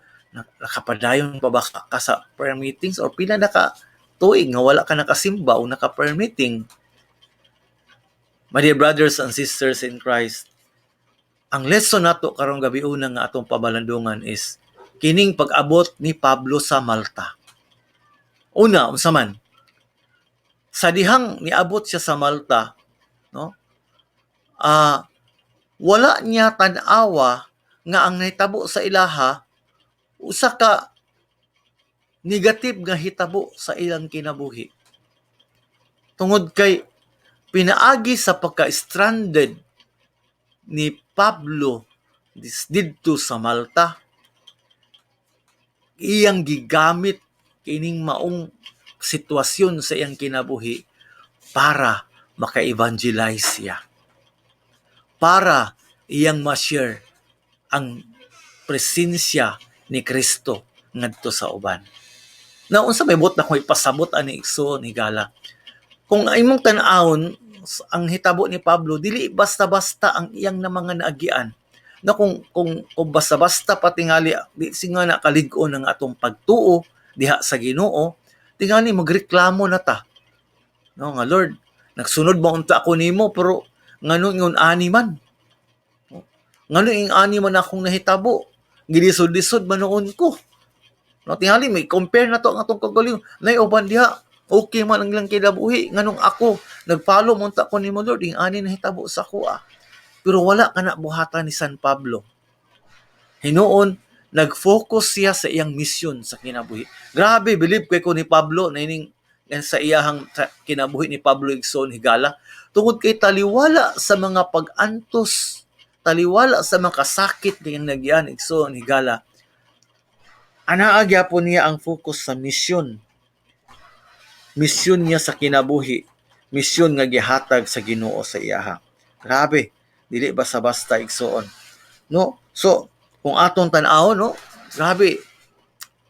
nakapadayon pa ba ka sa prayer meetings or pila na ka tuig nga wala ka nakasimba o naka prayer meeting? My dear brothers and sisters in Christ, ang lesson nato karong gabi una nga atong pamalandungan is kining pag-abot ni Pablo sa Malta. Una, unsa man? Sa dihang niabot siya sa Malta, no? Wala niya tan-awa nga ang nahitabo sa ilaha usa ka negative nga hitabo sa ilang kinabuhi. Tungod kay pinaagi sa pagka-stranded ni Pablo didto sa Malta, iyang gigamit kining maong sitwasyon sa iyang kinabuhi para maka-evangelize siya. Para iyang ma-share ang presensya ni Kristo ngadto sa uban. Na unsa may buot nako ipasabot ani, igsoon higala? Kung imong tan-awon ang hitabo ni Pablo, dili basta-basta ang iyang na mga naagian. Na kung basta-basta pa tingali, di singa na kalig-on ang atong pagtuo diha sa Ginoo, tingali magreklamo na ta. No, nga, "Lord, nagsunod ba unta ako nimo, pero ngano ingon ani man? Ngano ing ani man akong nahitabo? Gilisod-lisod man nuon ko." No, tingali may compare na to ang atong kagalingon. Nay uban diha, okay man ang ilang kinabuhi. Nganong ako, nag-follow man unta ko nimo, Lord, ing ani nahitabo sa akoa? Pero wala kana buhatan ni San Pablo. Hinuon, nag-focus siya sa iyang misyon sa kinabuhi. Grabe, believe kay ko ni Pablo na ining sa iyahang sa kinabuhi ni Pablo, igsoon higala, tungod kay taliwala sa mga pag-antos, taliwala sa mga kasakit niyang nagyan, igsoon higala, anaa gyapon niya ang focus sa misyon. Misyon niya sa kinabuhi, misyon nga gihatag sa Ginoo sa iyaha. Grabe, dili basta-basta, igsoon. No? So, kung atong tan-awon, no, grabe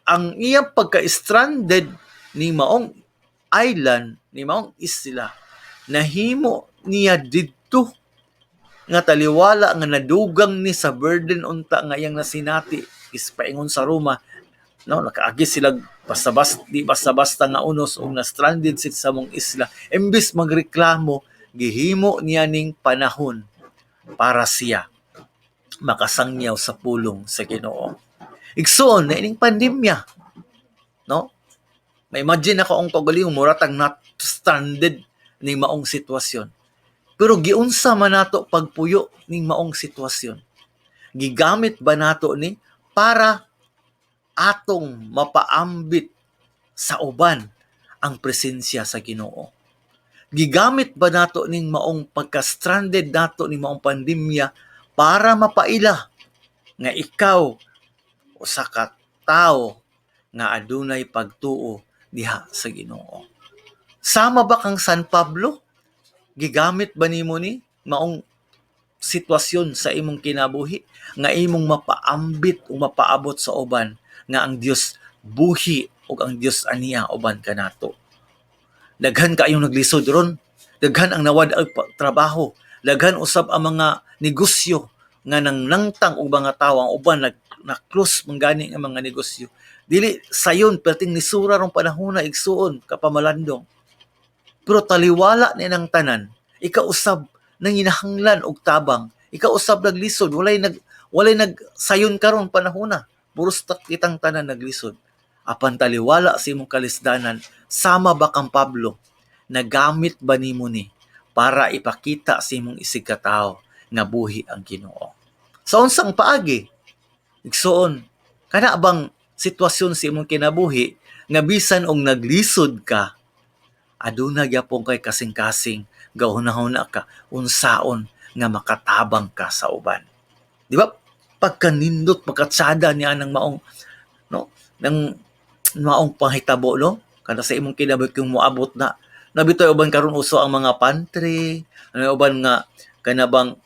ang iyang pagka-stranded ni maong island, ni maong isla, nahimo niya didto nga taliwala nga nadugang ni sa burden unta nga iyang nasinati is paingon sa Roma, no, nakaagi sila basta-basta, di basta-basta nga unos ug na stranded sila sa mong isla. Imbis magreklamo, gihimo niya ning panahon para siya makasangyaw sa pulong sa Ginoo. Igsoon, na ining pandemya, no, ma-imagine ako ang kaugalingon mura tag not stranded ning maong sitwasyon. Pero giunsa man nato pagpuyo ning maong sitwasyon? Gigamit ba nato ni para atong mapaambit sa uban ang presensya sa Ginoo? Gigamit ba nato ning maong pagka-stranded nato ning maong pandemya para mapaila nga ikaw usa ka tawo nga adunay pagtuo diha sa Ginoo? Sama ba kang San Pablo? Gigamit ba nimo ni maong sitwasyon sa imong kinabuhi nga imong mapaambit o mapaabot sa uban nga ang Dios buhi ug ang Dios aniya uban kanato? Daghan kaayong naglisod ron. Daghan ang nawad ang trabaho. Daghan usab ang mga negosyo nga nang nangtang og mga tawo. Ang uban nag na-close man gani ang mga negosyo. Dili sayon, perting nisura rong panahona, igsuon kapamalandong. Pero taliwala ni nang tanan, ikaw usab nanginahanglan og tabang. Ikaw usab naglisod, walay nag sayon karon panahona. Puros kitang tanan naglisod. Apan taliwala sa imong kalisdanan, sama ba kang Pablo? Nagamit ba nimo ni para ipakita sa imong isig katawo nga buhi ang Ginoo? Sa unsang paagi? Igsuon, kana bang sitwasyon sa imong kinabuhi nga bisan og naglisod ka, aduna gyapon kay kasing-kasing Gahuna-huna ka unsaon nga makatabang ka sa uban. Di ba? Pagkanindot, pagkatsada niya ng maong, no, ng maong panghitabo, no? Kada sa imong kinabuhi kung moabot na nabitoy uban karon uso ang mga pantry, ano, uban nga kanabang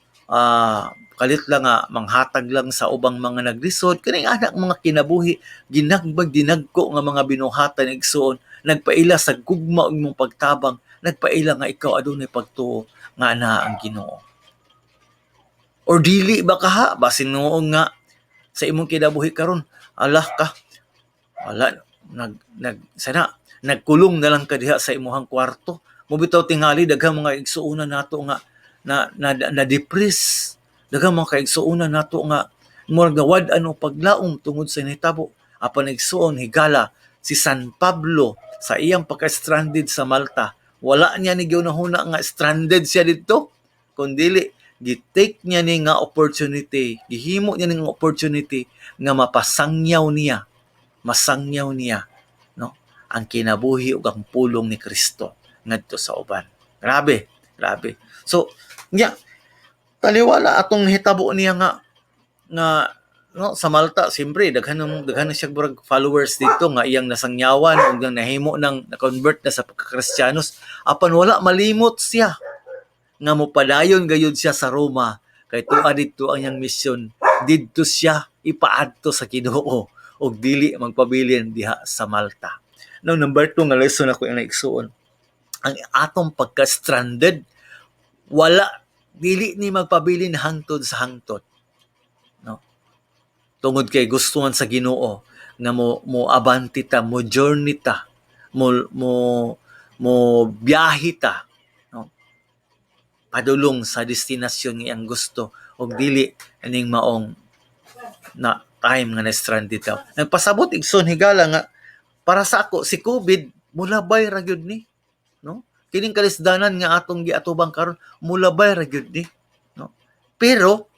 kalit lang nga manghatag lang sa ubang mga naglisod. Kaning anak mga kinabuhi, ginagbag dinagko nga mga binuhatan, igsuon, nagpaila sa gugma ug imong pagtabang, nagpaila nga ikaw adunay pagtuo nga ana ang Ginoo. Or dili ba kaha basin noong nga sa imong kinabuhi karon, alah ka, wala nag nag sana nagkulong na lang ka diha sa imong kwarto mo. Bitaw tingali daghang mga igsuonan nato nga na na, na depress, daghang mga kaigsuonan nato nga murag nawad-an og paglaom tungod sa nahitabo. Apan, igsuon, higala, si San Pablo sa iyang pagka-stranded sa Malta, wala niya ni gihunahuna nga stranded siya didto, kundili gi-take niya ni nga opportunity, gihimo niya ni nga opportunity nga mapasangyaw niya, masangyaw niya, no, ang kinabuhi ug ang pulong ni Kristo ngadto sa uban. Grabe, grabe. So nya taliwala atong nahitabo niya nga nga, no, sa Malta, siyempre daghan na siya murag followers dito nga iyang nasangyawan ug nahimo nang na-convert na sa pagka-Kristiyanos, apan wala malimot siya nga mopadayon gayud siya sa Roma kay tuwa didto ang iyang misyon. Didto siya ipaadto sa Ginoo ug dili magpabilin diha sa Malta. Now, number 2 nga lesson ako ang naigsuon, ang atong pagka-stranded, wala dili ni magpabilin hangtod sa hangtod, no, tungod kay gustuhan sa Ginoo nga mo abanti ta, mo journey ta, mo biyahe ta, no, padulong sa destinasyon nga iyang gusto ug dili ining maong na time nga na-stranded ta. Nagpasabot, igsoon, higala, nga para sa ako si COVID mulabay ra gyud ni, no? Kining kalisdanan nga atong giatubang karon, mulabay ra gyud ni, no? Pero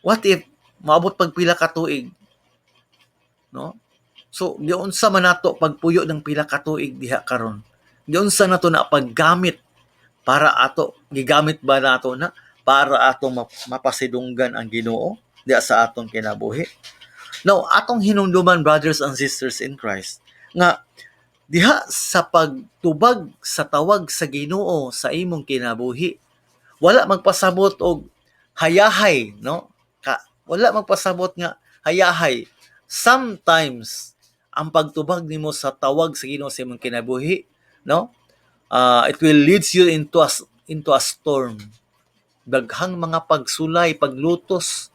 what if maabot pag pila ka tuig, no? So giunsa man nato pagpuyo ng pila ka tuig diha karon? Giunsa nato na paggamit para ato, gigamit ba nato na para atong mapasidunggan ang Ginoo diha sa atong kinabuhi? Now, atong hinumduman, brothers and sisters in Christ, nga diha sa pagtubag sa tawag sa Ginoo sa imong kinabuhi, wala magpasabot og hayahay, no? Ka, wala magpasabot nga hayahay. Sometimes ang pagtubag nimo sa tawag sa Ginoo sa imong kinabuhi, no, it will leads you into a storm, daghang mga pagsulay, paglutos,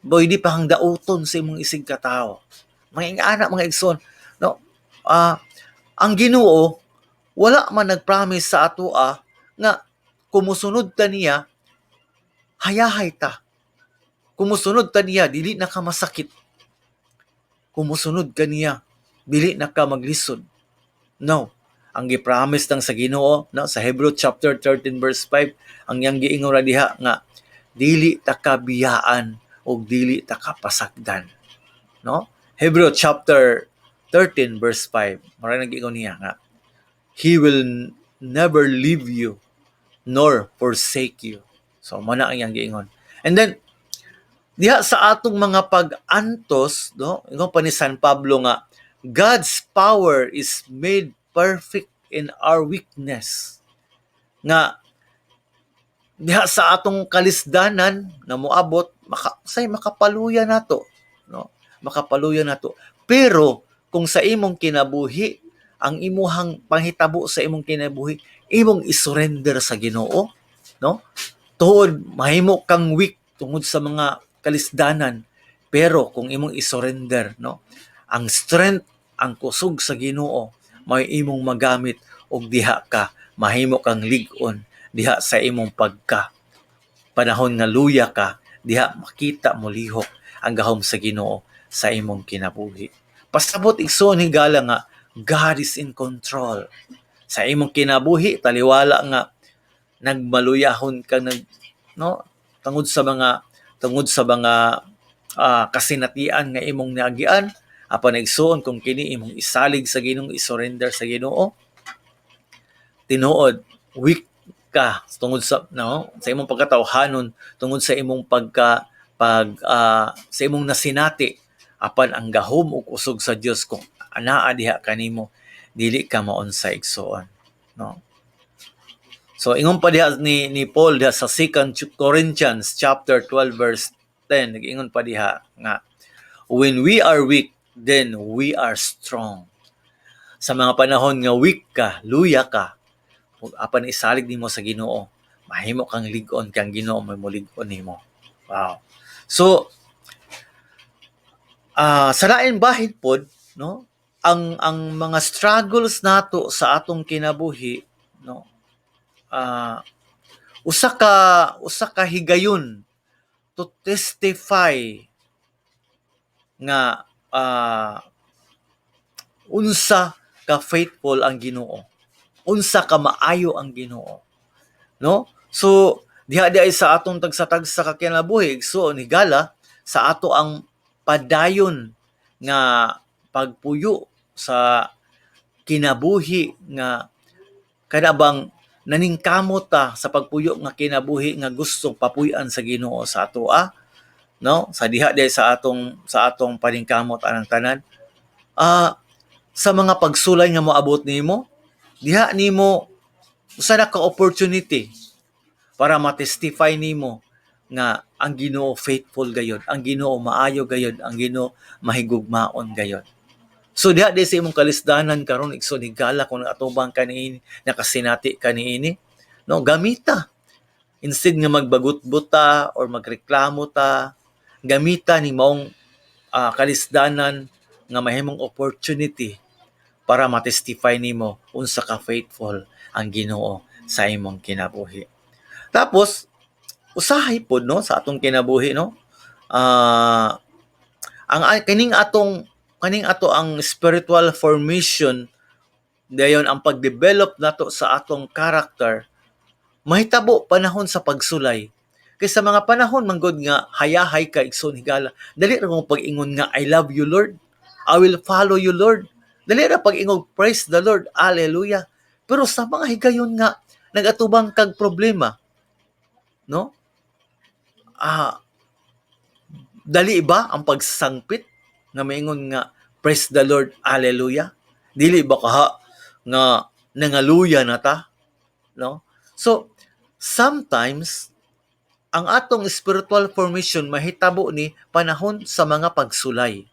pwede pa kang dauton sa imong isig katawo. Mga ingana, mga igsoon, no, ang Ginoo wala man nagpromise sa atoa nga kumusunod ta niya, hayahay ta. Kumusunod ta niya, dili na ka masakit. Kumusunod ka niya, dili na ka maglisod. No. Ang gi-promise lang sa Ginoo, no, sa Hebrew chapter 13 verse 5, ang iyang giingon ra diha nga dili ta ka biyaan ug dili ta ka pasagdan. No? Hebrew chapter 13 verse 5. Mara nag-ingon niya nga He will never leave you nor forsake you. So mo na ang iyang giingon. And then diha sa atong mga pag-antos, no, ingon pa ni San Pablo nga God's power is made perfect in our weakness. Nga diha sa atong kalisdanan nga moabot, maka, say makapaluya nato, no? Makapaluya nato. Pero kung sa imong kinabuhi, ang imuhang panghitabo sa imong kinabuhi, imong isurrender sa Ginoo, no? Tuod mahimo kang weak tungod sa mga kalisdanan, pero kung imong isurrender, no, ang strength, ang kusog sa Ginoo, may imong magamit og diha ka mahimo kang lig-on diha sa imong pagka panahon nga luya ka diha, makita mo lihok ang gahom sa Ginoo sa imong kinabuhi. Pasabot, igsoon, higala, nga God is in control sa imong kinabuhi, taliwala nga nagmaluyahon ka nag, no, tungod sa mga kasinatian nga imong naagian. Apan, igsoon, kung kini imong isalig sa Ginoo, isurrender sa Ginoo, tinuod weak ka tungod sa, no, sa imong pagkatawhanon, tungod sa imong pagka pag sa imong nasinati, apan ang gahom ug kusog sa Dios kung anaa diha kanimo, dili ka maunsa, igsuon, no? So ingon pa diha ni Paul diha sa 2 Corinthians chapter 12 verse 10, nag-ingon pa diha nga, "When we are weak, then we are strong." Sa mga panahon nga weak ka, luya ka, apan isalig nimo sa Ginoo, mahimo kang lig-on kang Ginoo may molig-on nimo. Wow. So sa lain bahin pod, no, ang mga struggles nato sa atong kinabuhi, no, usa ka higayon to testify nga unsa ka faithful ang Ginoo, unsa ka maayo ang Ginoo, no? So diha di ay sa atong tagsa-tagsa ka kinabuhi, igsuon higala, sa ato ang padayon nga pagpuyo sa kinabuhi nga kada bang naningkamot ta sa pagpuyo nga kinabuhi nga gusto papuy-an sa Ginoo sa atoa, no? Sa diha di sa atong paningkamot anang tanan, sa mga pagsulay nga moabot nimo diha nimo, usa na ka opportunity para ma-testify nimo nga ang Ginoo faithful gayod, ang Ginoo maayo gayod, ang Ginoo mahigugmaon gayod. So diha di sa imong kalisdanan karon, igsoon higala, kung atubang kaniini, nakasinati kaniini, no, gamita. Instead nga magbagutbot ta or magreklamo ta, gamita ni maong kalisdanan nga mahimong opportunity para ma-testify nimo unsa ka faithful ang Ginoo sa imong kinabuhi. Tapos usahay pod, no, sa atong kinabuhi, no, ang kaning ato ang spiritual formation dayon, ang pag-develop nato sa atong character, mahitabo panahon sa pagsulay. Kay sa mga panahon manggod nga hayahay ka, igsoon higala, dali ra mo pag-ingon nga, "I love you, Lord. I will follow you, Lord." Dali ra pag-ingon, "Praise the Lord, hallelujah." Pero sa mga higayon nga nagatubang kag problema, no, dali ba ang pagsangpit nga maingon nga, "Praise the Lord, hallelujah"? Dili ba kaha nga nangaluya na ta, no? So sometimes ang atong spiritual formation mahitabo ni panahon sa mga pagsulay.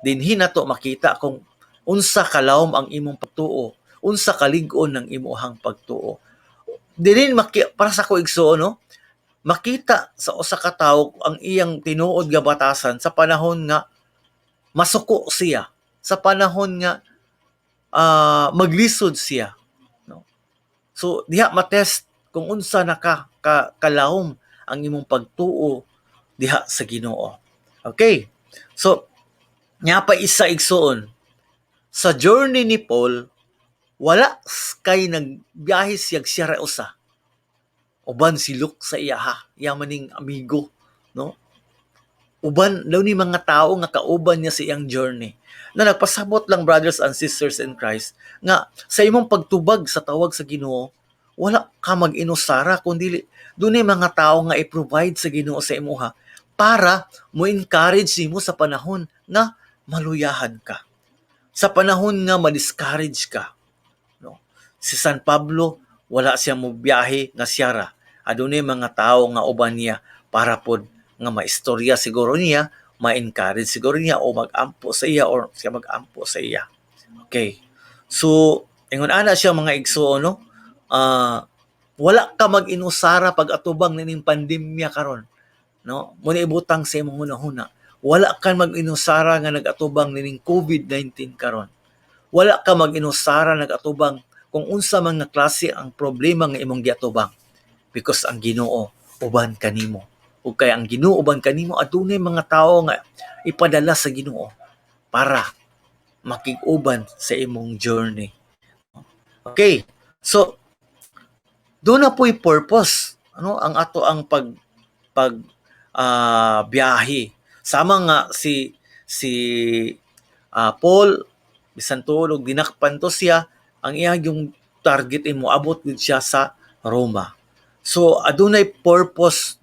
Dinhi nato makita kung unsa kalawom ang imong pagtuo, unsa kalig-on ng imuhang pagtuo. Dili maki para sa ko, igsuon, no, makita sa usa ka tawo ang iyang tinuod nga batasan sa panahon nga masuko siya, sa panahon nga maglisod siya, no? So diha matest kung unsa na ka kalawom ang imong pagtuo diha sa Ginoo. Okay, so nya pa isa, igsuon, sa journey ni Paul, wala kay nagbiyahe siya siya ra usa. Uban si Luke sa iya ha, iya maning amigo, no? Uban daw ni mga tao nga kauban niya sa iyang journey. Na nagpasabot lang, brothers and sisters in Christ, nga sa imong pagtubag sa tawag sa Ginoo, wala ka mag-inusara kundi dunay mga tao nga i-provide sa Ginoo sa imuha para mo encourage nimo sa panahon nga maluyahan ka. Sa panahon nga ma-discourage ka. No? Si San Pablo, wala siya mo biyahe nga siyara. Adunay mga tao nga uban niya para pod nga maistorya siguro niya, ma-encourage siguro niya o mag-ampo sa iya or siya mag-ampo sa iya. Okay. So, ingon ana siya, mga igsuon, no? Wala ka mag-inusara pag atubang nining pandemya karon, no? Muna ibutang sa imong hunahuna. Wala ka mag-inusara nga nag-atubang nining COVID-19 karon. Wala ka mag-inusara nag-atubang kung unsa man nga klase ang problema nga imong giatubang. Because ang Ginoo uban kanimo. Ug kay ang Ginoo uban kanimo, adunay mga tawo nga ipadala sa Ginoo para makig-uban sa imong journey. Okay. So duna po'y purpose, ano, ang ato ang pag pag biyahe. Sama nga si Paul, bisan tuod og dinakpan to siya, ang iya yung target ay moabot gud siya sa Roma. So adunay purpose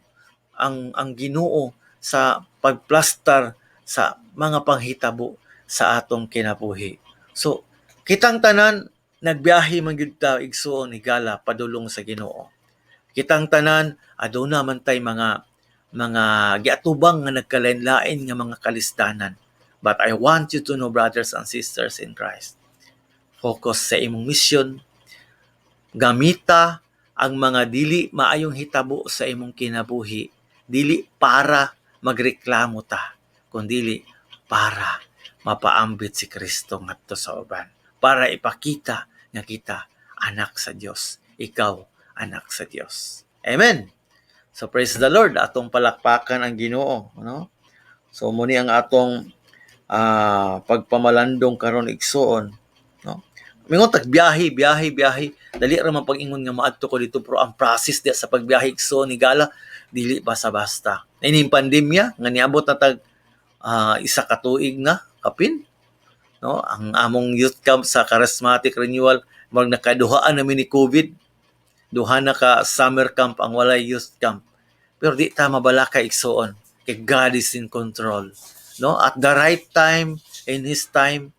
ang Ginoo sa pagplastar sa mga panghitabo sa atong kinabuhi. So kitang tanan nagbiyahe man gyud ta, igsuon, higala, padulong sa Ginoo. Kitang tanan aduna man tay mga giatubang nga nagkalain-lain nga mga kalisdanan. But I want you to know, brothers and sisters in Christ, focus sa imong mission, gamita ang mga dili maayong hitabo sa imong kinabuhi, dili para magreklamo ta, kundili para mapaambit si Kristo ngadto sa uban, para ipakita nga kita anak sa Dios, ikaw anak sa Dios. Amen. So praise the Lord, atong palakpakan ang Ginoo, no? So mao ni ang atong pagpamalandong karon, igsuon, no? Mingon tag biyahe, biyahe, biyahe. Dali ra man pag-ingon nga maadto ko dito, pero ang process diya sa pagbiyahe, igsuon, higala, dili basta-basta. Ining pandemya nga niabot na tag isa ka tuig na kapin, no? Ang among youth camp sa Charismatic Renewal, mag nakaduhaan namin ni COVID. Duha na ka summer camp ang walay youth camp. Pero di ta mabalaka, igsuon, kay God is in control. No? At the right time, in His time,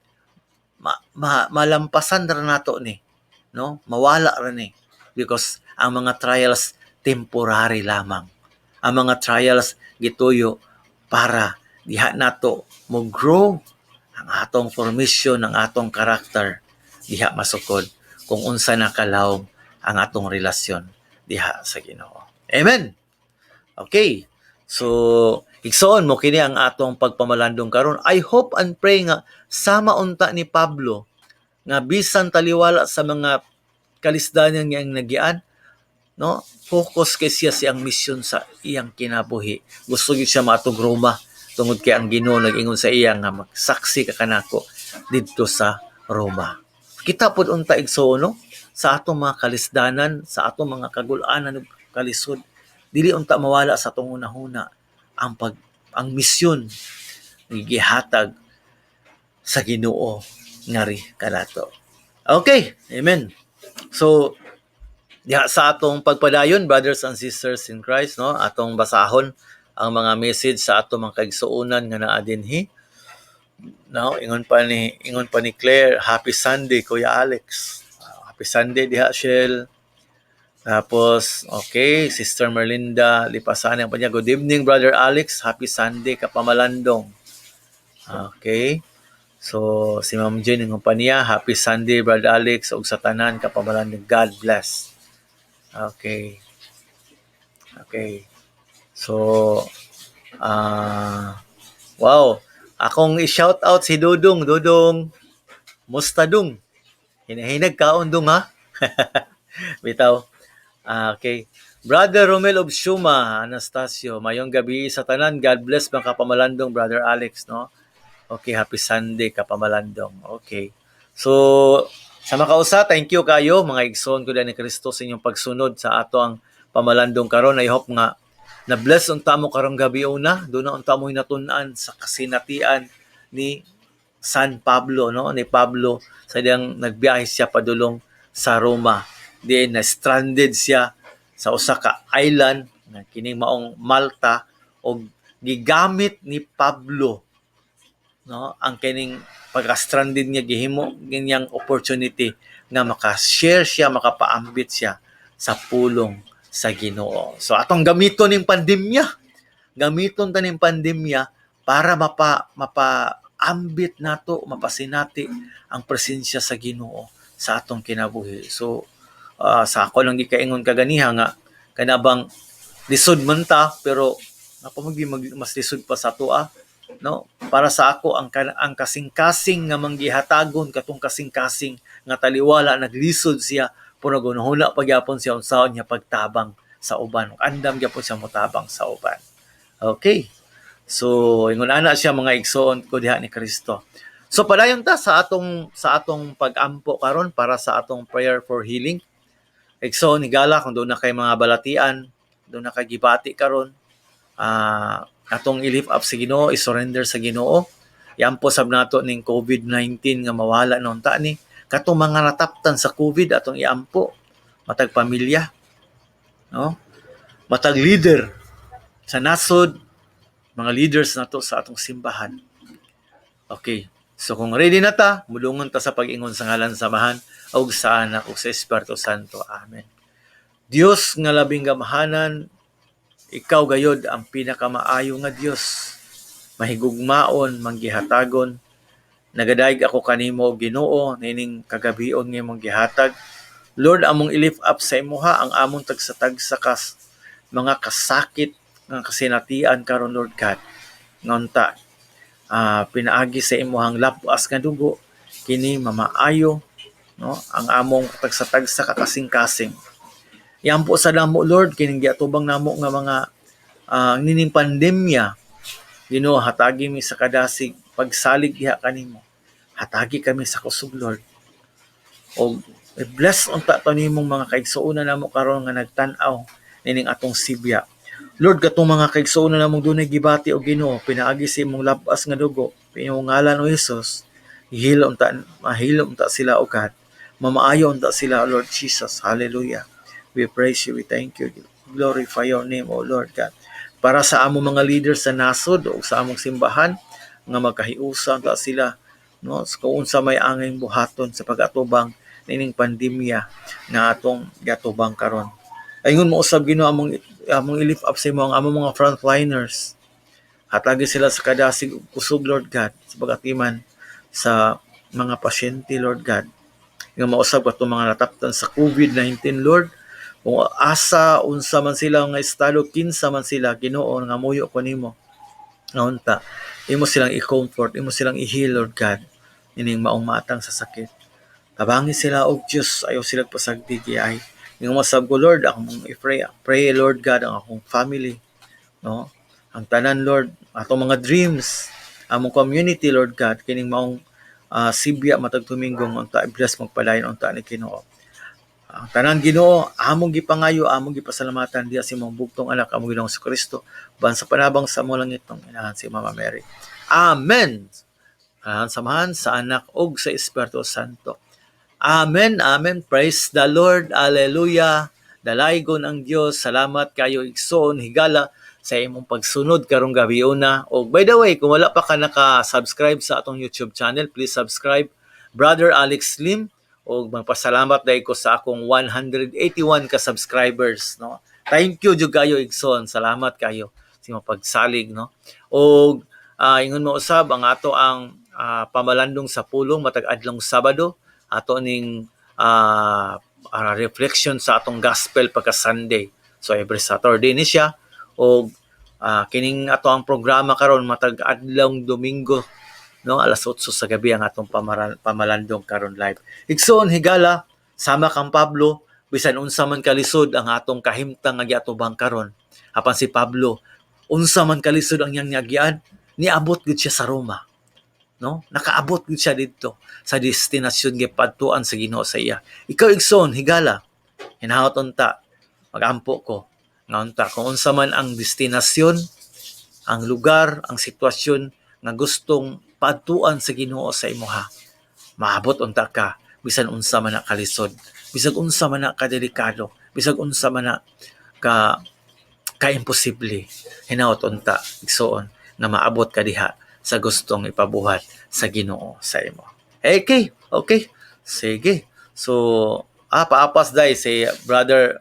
malampasan ra nato ni. No? Mawala ra ni. Because ang mga trials temporary lamang. Ang mga trials gituyo para diha nato mo grow ang atong formation, ang atong karakter diha masukod kung unsa na kalawom ang atong relasyon diha sa Ginoo. Amen. Okay. So, igsoon, mao kini ang atong pagpamalandong karon. I hope and pray nga sama unta ni Pablo nga bisan taliwala sa mga kalisdanan niyang nagian, no, focus kay siya siyang mission sa iyang kinabuhi. Gusto gyud siya maadtog Roma tungod kay ang Ginoo nag-ingon sa iya nga magsaksi ka kanako didto sa Roma. Kita pod unta, igsoon, no, sa atong mga kalisdanan, sa atong mga kagul-anan ug kalisod, dili unta mawala sa atong hunahuna ang misyon nga gihatag sa Ginoo ngari kanato. Okay, amen. So diha sa atong pagpadayon, brothers and sisters in Christ, no, atong basahon ang mga message sa atong mga kaigsuonan nga naa dinhi. No, ingon pa ni Claire, "Happy Sunday, Kuya Alex." Ah, happy Sunday diha, Shell. Tapos, okay, Sister Merlinda Lipasani ang pa niya. "Good evening, Brother Alex. Happy Sunday, kapamalandong." Okay. So, si Ma'am Jane ingon pa niya, "Happy Sunday, Brother Alex, ug sa tanan kapamalandong. God bless." Okay. Okay. So, wow. Akong i-shout out si Dudong. Dudong, musta, Dung? Hinahinag kaon, Dung, ha? Bitaw. Ah, okay. Brother Romel Obsuma, Anastasio, "Mayong gabi sa tanan. God bless mga kapamalandong, Brother Alex," no? Okay, happy Sunday, kapamalandong. Okay. So, sa makausa, thank you kayo mga igsoon ko ni Kristo sa inyong pagsunod sa ato ang pamalandong karon. I hope nga na bless unta mo karong gabi una, duna unta mo hinatun-an sa kasinatian ni San Pablo, no, ni Pablo sa diyang nagbiyahe siya padulong sa Roma. Diin na stranded siya sa usa ka island nga kining maong Malta og gigamit ni Pablo, no, ang kining pagka-stranded niya, gihimo ganyang opportunity nga maka-share siya, makapaambit siya sa pulong sa Ginoo. So atong gamiton ning pandemya. Gamiton ta ning pandemya para mapaambit nato, mapasinati ang presensya sa Ginoo sa atong kinabuhi. So sa ako lang gikaingon kaganiha nga kanabang lisod man ta, pero napamagi mas lisod pa sa atoa, no? Para sa ako, ang kasing-kasing nga manggihatagon katong kasing-kasing nga taliwala naglisod siya, pero nagunahuna pa gyapon siya unsaon niya pagtabang sa uban, andam gyapon siya motabang sa uban. Okay, so ingon ana siya, mga igsoon ko diha ni Kristo. So padayon ta sa atong pag-ampo karon para sa atong prayer for healing. Igsoon, higala, kung duna kay mga balatian, duna kay gibati karon, atong i-lift up sa Ginoo, i-surrender sa Ginoo. Iampo sab nato ning COVID-19 nga mawala na unta ni. Katong mga nataptan sa COVID, atong iampo matag pamilya. no? Matag leader sa nasod, mga leaders nato sa atong simbahan. Okay. So kung ready na ta, mudungon ta sa pag-ingon sa ngalan sa Amahan ug sa Anak ug sa Espiritu Santo. Amen. Dios nga labing gamhanan, ikaw gayod ang pinakamaayo nga Dios. Mahigugmaon, manggihatagon. Nagadayeg ako kanimo, Ginoo, niining kagabion nga imong gihatag. Lord, among i-lift up sa imuha ang among tagsa-tagsa kas mga kasakit nga kasinatian karon, Lord God. Ngunta pinaagi sa imuhang labas nga dugo kini mamaayo, no, ang among tagsa-tagsa ka kasing-kasing. Iampo sa namo, Lord, kining giatubang namo nga mga nining pandemya. Ginoo, hatagi mi sa kadasig pagsalig diha kanimo. Hatagi kami sa kusog, Lord. Og bless unta to nimong mga kaigsuonan namo karon nga nagtan-aw nining atong sibya. Lord, katong mga kaigsuonan namong dunay gibati o Ginoo, pinaagi sa imong labas nga dugo, imong ngalan o Jesus, ihilo unta, mahilo unta sila o God. Mamaayo unta sila, Lord Jesus. Hallelujah. We praise you, we thank you. Glorify your name, O Lord God. Para sa among mga leaders sa nasod o sa among simbahan, nga magkahiusa unta sila, no, kung unsa may angay buhaton sa pag-atubang nining pandemya nga atong giatubang karon. Ingon mo usab, Ginoo, among i-lift up sa imo ang among mga frontliners. Hatagi sila sa kadasig ug kusog, Lord God, sa pag-atiman sa mga pasyente, Lord God. Nga mausab katong mga nataptan sa COVID-19, Lord, kung asa unsa man sila nga estado, kinsa man sila, Ginoo, nga muyo ko nimo. Nga unta imo silang i-comfort, imo silang i-heal, Lord God, ining maong matang sa sakit. Tabangi sila og Dios, ayaw sila pasagdi ay. Ingon masab ko, Lord, akong i-pray, pray, Lord God, ang akong family, no? Ang tanan, Lord, atong mga dreams, among community, Lord God, kining maong sibya matag Domingo unta i-bless, magpadayon unta ni Ginoo. Ang tanan, Ginoo, among gipangayo, among gipasalamatan diha sa imong bugtong anak, among Ginoong Kristo, ban sa panabang sa among langitnong inahan si Mama Mary. Amen. Ang samahan sa Anak ug sa Espiritu Santo. Amen, amen. Praise the Lord. Hallelujah. Dalaygon ang Dios. Salamat kayo, igsoon, higala, sa imong pagsunod karong gabiuna. Og by the way, kung wala pa ka naka-subscribe sa atong YouTube channel, please subscribe, Brother Alex Lim. Og magpasalamat dahil ko sa akong 181 ka subscribers, no. Thank you jud kayo, igsoon. Salamat kayo sa imong pagsalig, no. Og ingon mo usab ang ato ang pamalandong sa pulong matag adlong Sabado, ato ning reflection sa atong gospel pagka Sunday. So every Saturday ni siya og kining ato ang programa karon matag adlong Domingo, no, alas 8 sa gabi ang atong pamalandong karon live. Igsoon, higala, sama kang Pablo, bisan unsa man kalisod ang atong kahimtang nga giatubang karon. Apan si Pablo, unsa man kalisod ang iyang niagian, niabot gid siya sa Roma. No? Nakaabot gid siya didto sa destinasyon gipadtuan sa Ginoo sa iya. Ikaw, igsoon, higala, hinahot unta magampo ko nga unta kung unsa man ang destinasyon, ang lugar, ang sitwasyon nga gustong padtuan sa Ginoo sa imuha, maabot unta ka bisan unsa man na kalisod, bisag unsa man na kadelikado, bisag unsa man na ka kaimposible. Hinaot unta, igsoon, nga maabot ka diha sa gustong ipabuhat sa Ginoo sa imo. Okay. Sige. So, paapas dai si Brother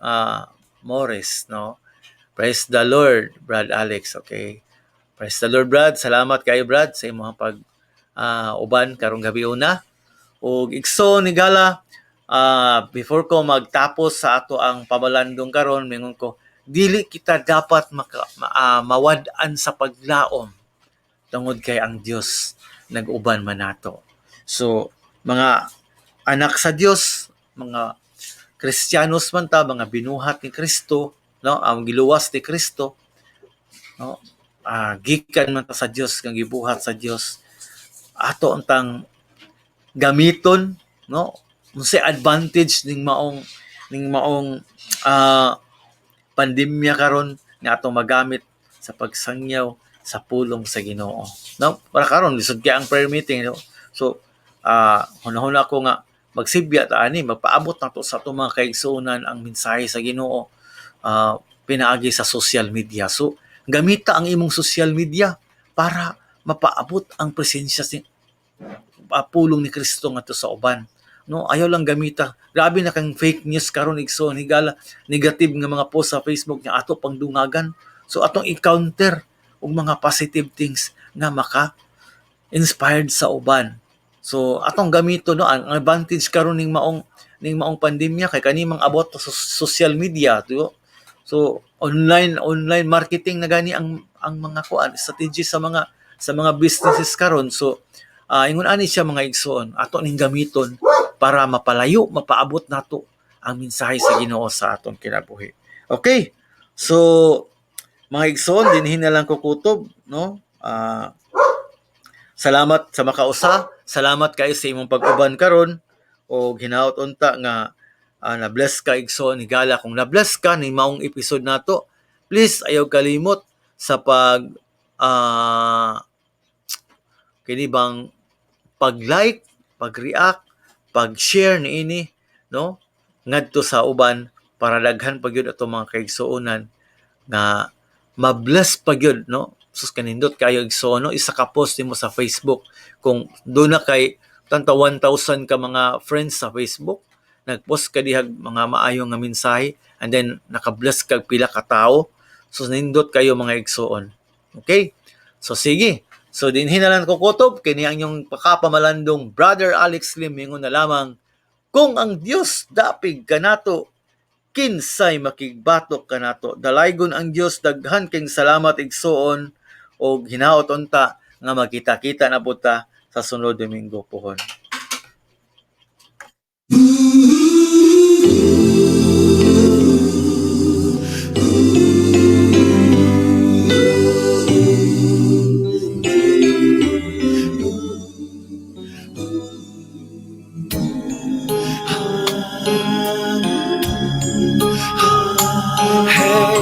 Morris, no? Praise the Lord, Brad Alex, okay? Praise the Lord, Brad. Salamat kayo, Brad, sa imong pag uban karong gabi una. Ug igsoon, higala, before ko magtapos sa ato ang pamalandong karon, mingon ko, dili kita dapat mawad-an sa paglaom tungod kay ang Dios nag-uban man nato. So, mga anak sa Dios, mga Kristiyanos man ta, mga binuhat ni Kristo, no, ang giluwas ni Kristo, no, gikan man ta sa Dios, kang gibuhat sa Dios, ato untang gamiton, no, unsay advantage ning maong pandemya karon nga atong magamit sa pagsangyaw sa pulong sa Ginoo. No, para karon lisod kay ang prayer meeting, no. So, hunahuna ko nga magsibya ta ani, magpaabot na to sa atong mga kaigsuonan ang mensahe sa Ginoo. pinaagi sa social media. So gamita ang imong social media para mapaabot ang presensya si pulong ni Kristo ngadto sa uban, no? Ayaw lang gamita. Grabe na kang fake news karon, igsoon, higala negative nga mga post sa Facebook nga ato pang dungagan. So atong i-counter og mga positive things nga maka inspired sa uban. So atong gamito, no, ang advantage karon ning maong pandemya kay kani mang abot sa social media to. So online marketing na gani ang mga kuan strategy sa mga businesses karon. So ingon ani siya, mga igsoon, ato ning gamiton para mapalayo, mapaabot nato ang mensahe sa Ginoo sa atong kinabuhi. Okay, so mga igsoon, dinhi na lang ko kutob, no? Salamat sa makausa, salamat kayo sa imong pag-uban karon o hinaot unta nga na-bless ka, igsoon, higala. Kung na-bless ka ni maong episode nato, please ayaw kalimot sa pag kini bang pag-like, pag-react, pag-share niini, no, ngadto sa uban para daghan pa gyud ato mga kaigsuonan nga ma-bless pa gyud, no? Sus, kanindot kayo, igsoon, no? Isa ka post nimo sa Facebook, kung duna kay tanta 1,000 ka mga friends sa Facebook, nagpost ka dihag mga maayo nga mensahe and then naka-bless kag pila ka tawo. So nindot kayo, mga igsoon. Okay, so sige. So dinhi na lang ko kutob. Kini ang inyong pakapamalandong Brother Alex Lim, ingon na lamang, kung ang Dios dapig kanato, kinsay makigbatok kanato? Dalaygon ang Dios. Daghan kayong salamat, igsoon, og hinaot unta nga magkita-kita na pud ta sa sunod Domingo pohon. Hey.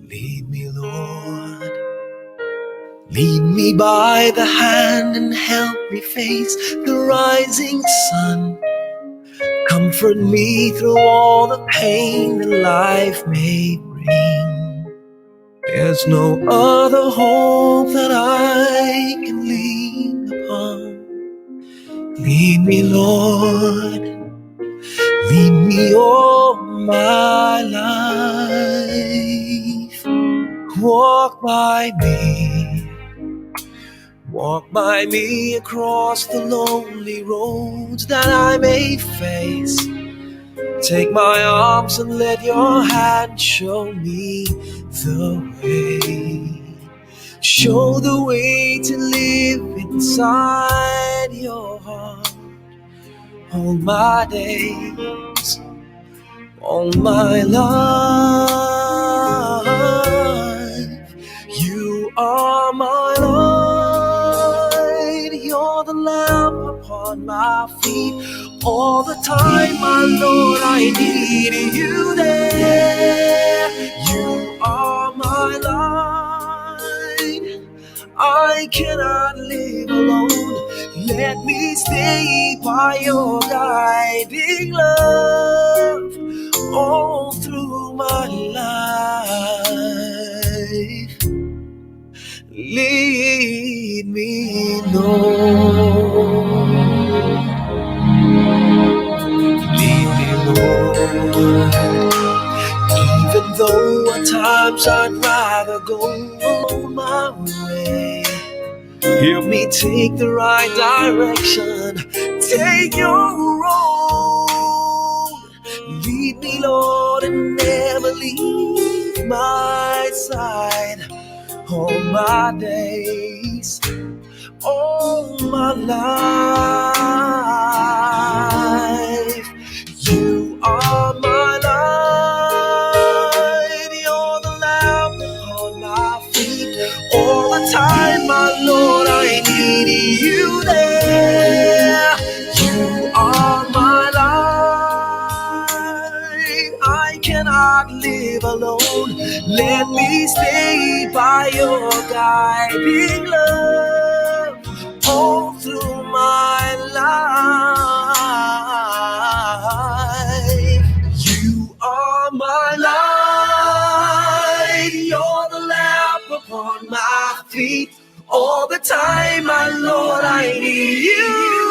Lead me, Lord. Lead me by the hand and help me face the rising sun. Comfort me through all the pain that life may bring. There's no other hope that I can lean upon. Lead me, Lord. Lead me all my life. Walk by me. Walk by me across the lonely roads that I may face. Take my arms and let your hand show me the way. Show the way to live inside your heart. All my days, all my life. You are my light. You're the lamp upon my feet. All the time, my Lord, I need you there. You are my light. I cannot live alone. Let me stay by your guiding love all through my life. Lead me, Lord. Lead me, Lord. Even though at times I'd rather go on my way. Help me take the right direction. Take your road. Lead me, Lord, and never leave my side. All my days, all my life. You are my light. You're the lamp upon my feet. All the time, my Lord, I need you there. You are my light. I cannot live alone. Let me stay by your guiding love all through my life. feet. All the time, my Lord, I need you.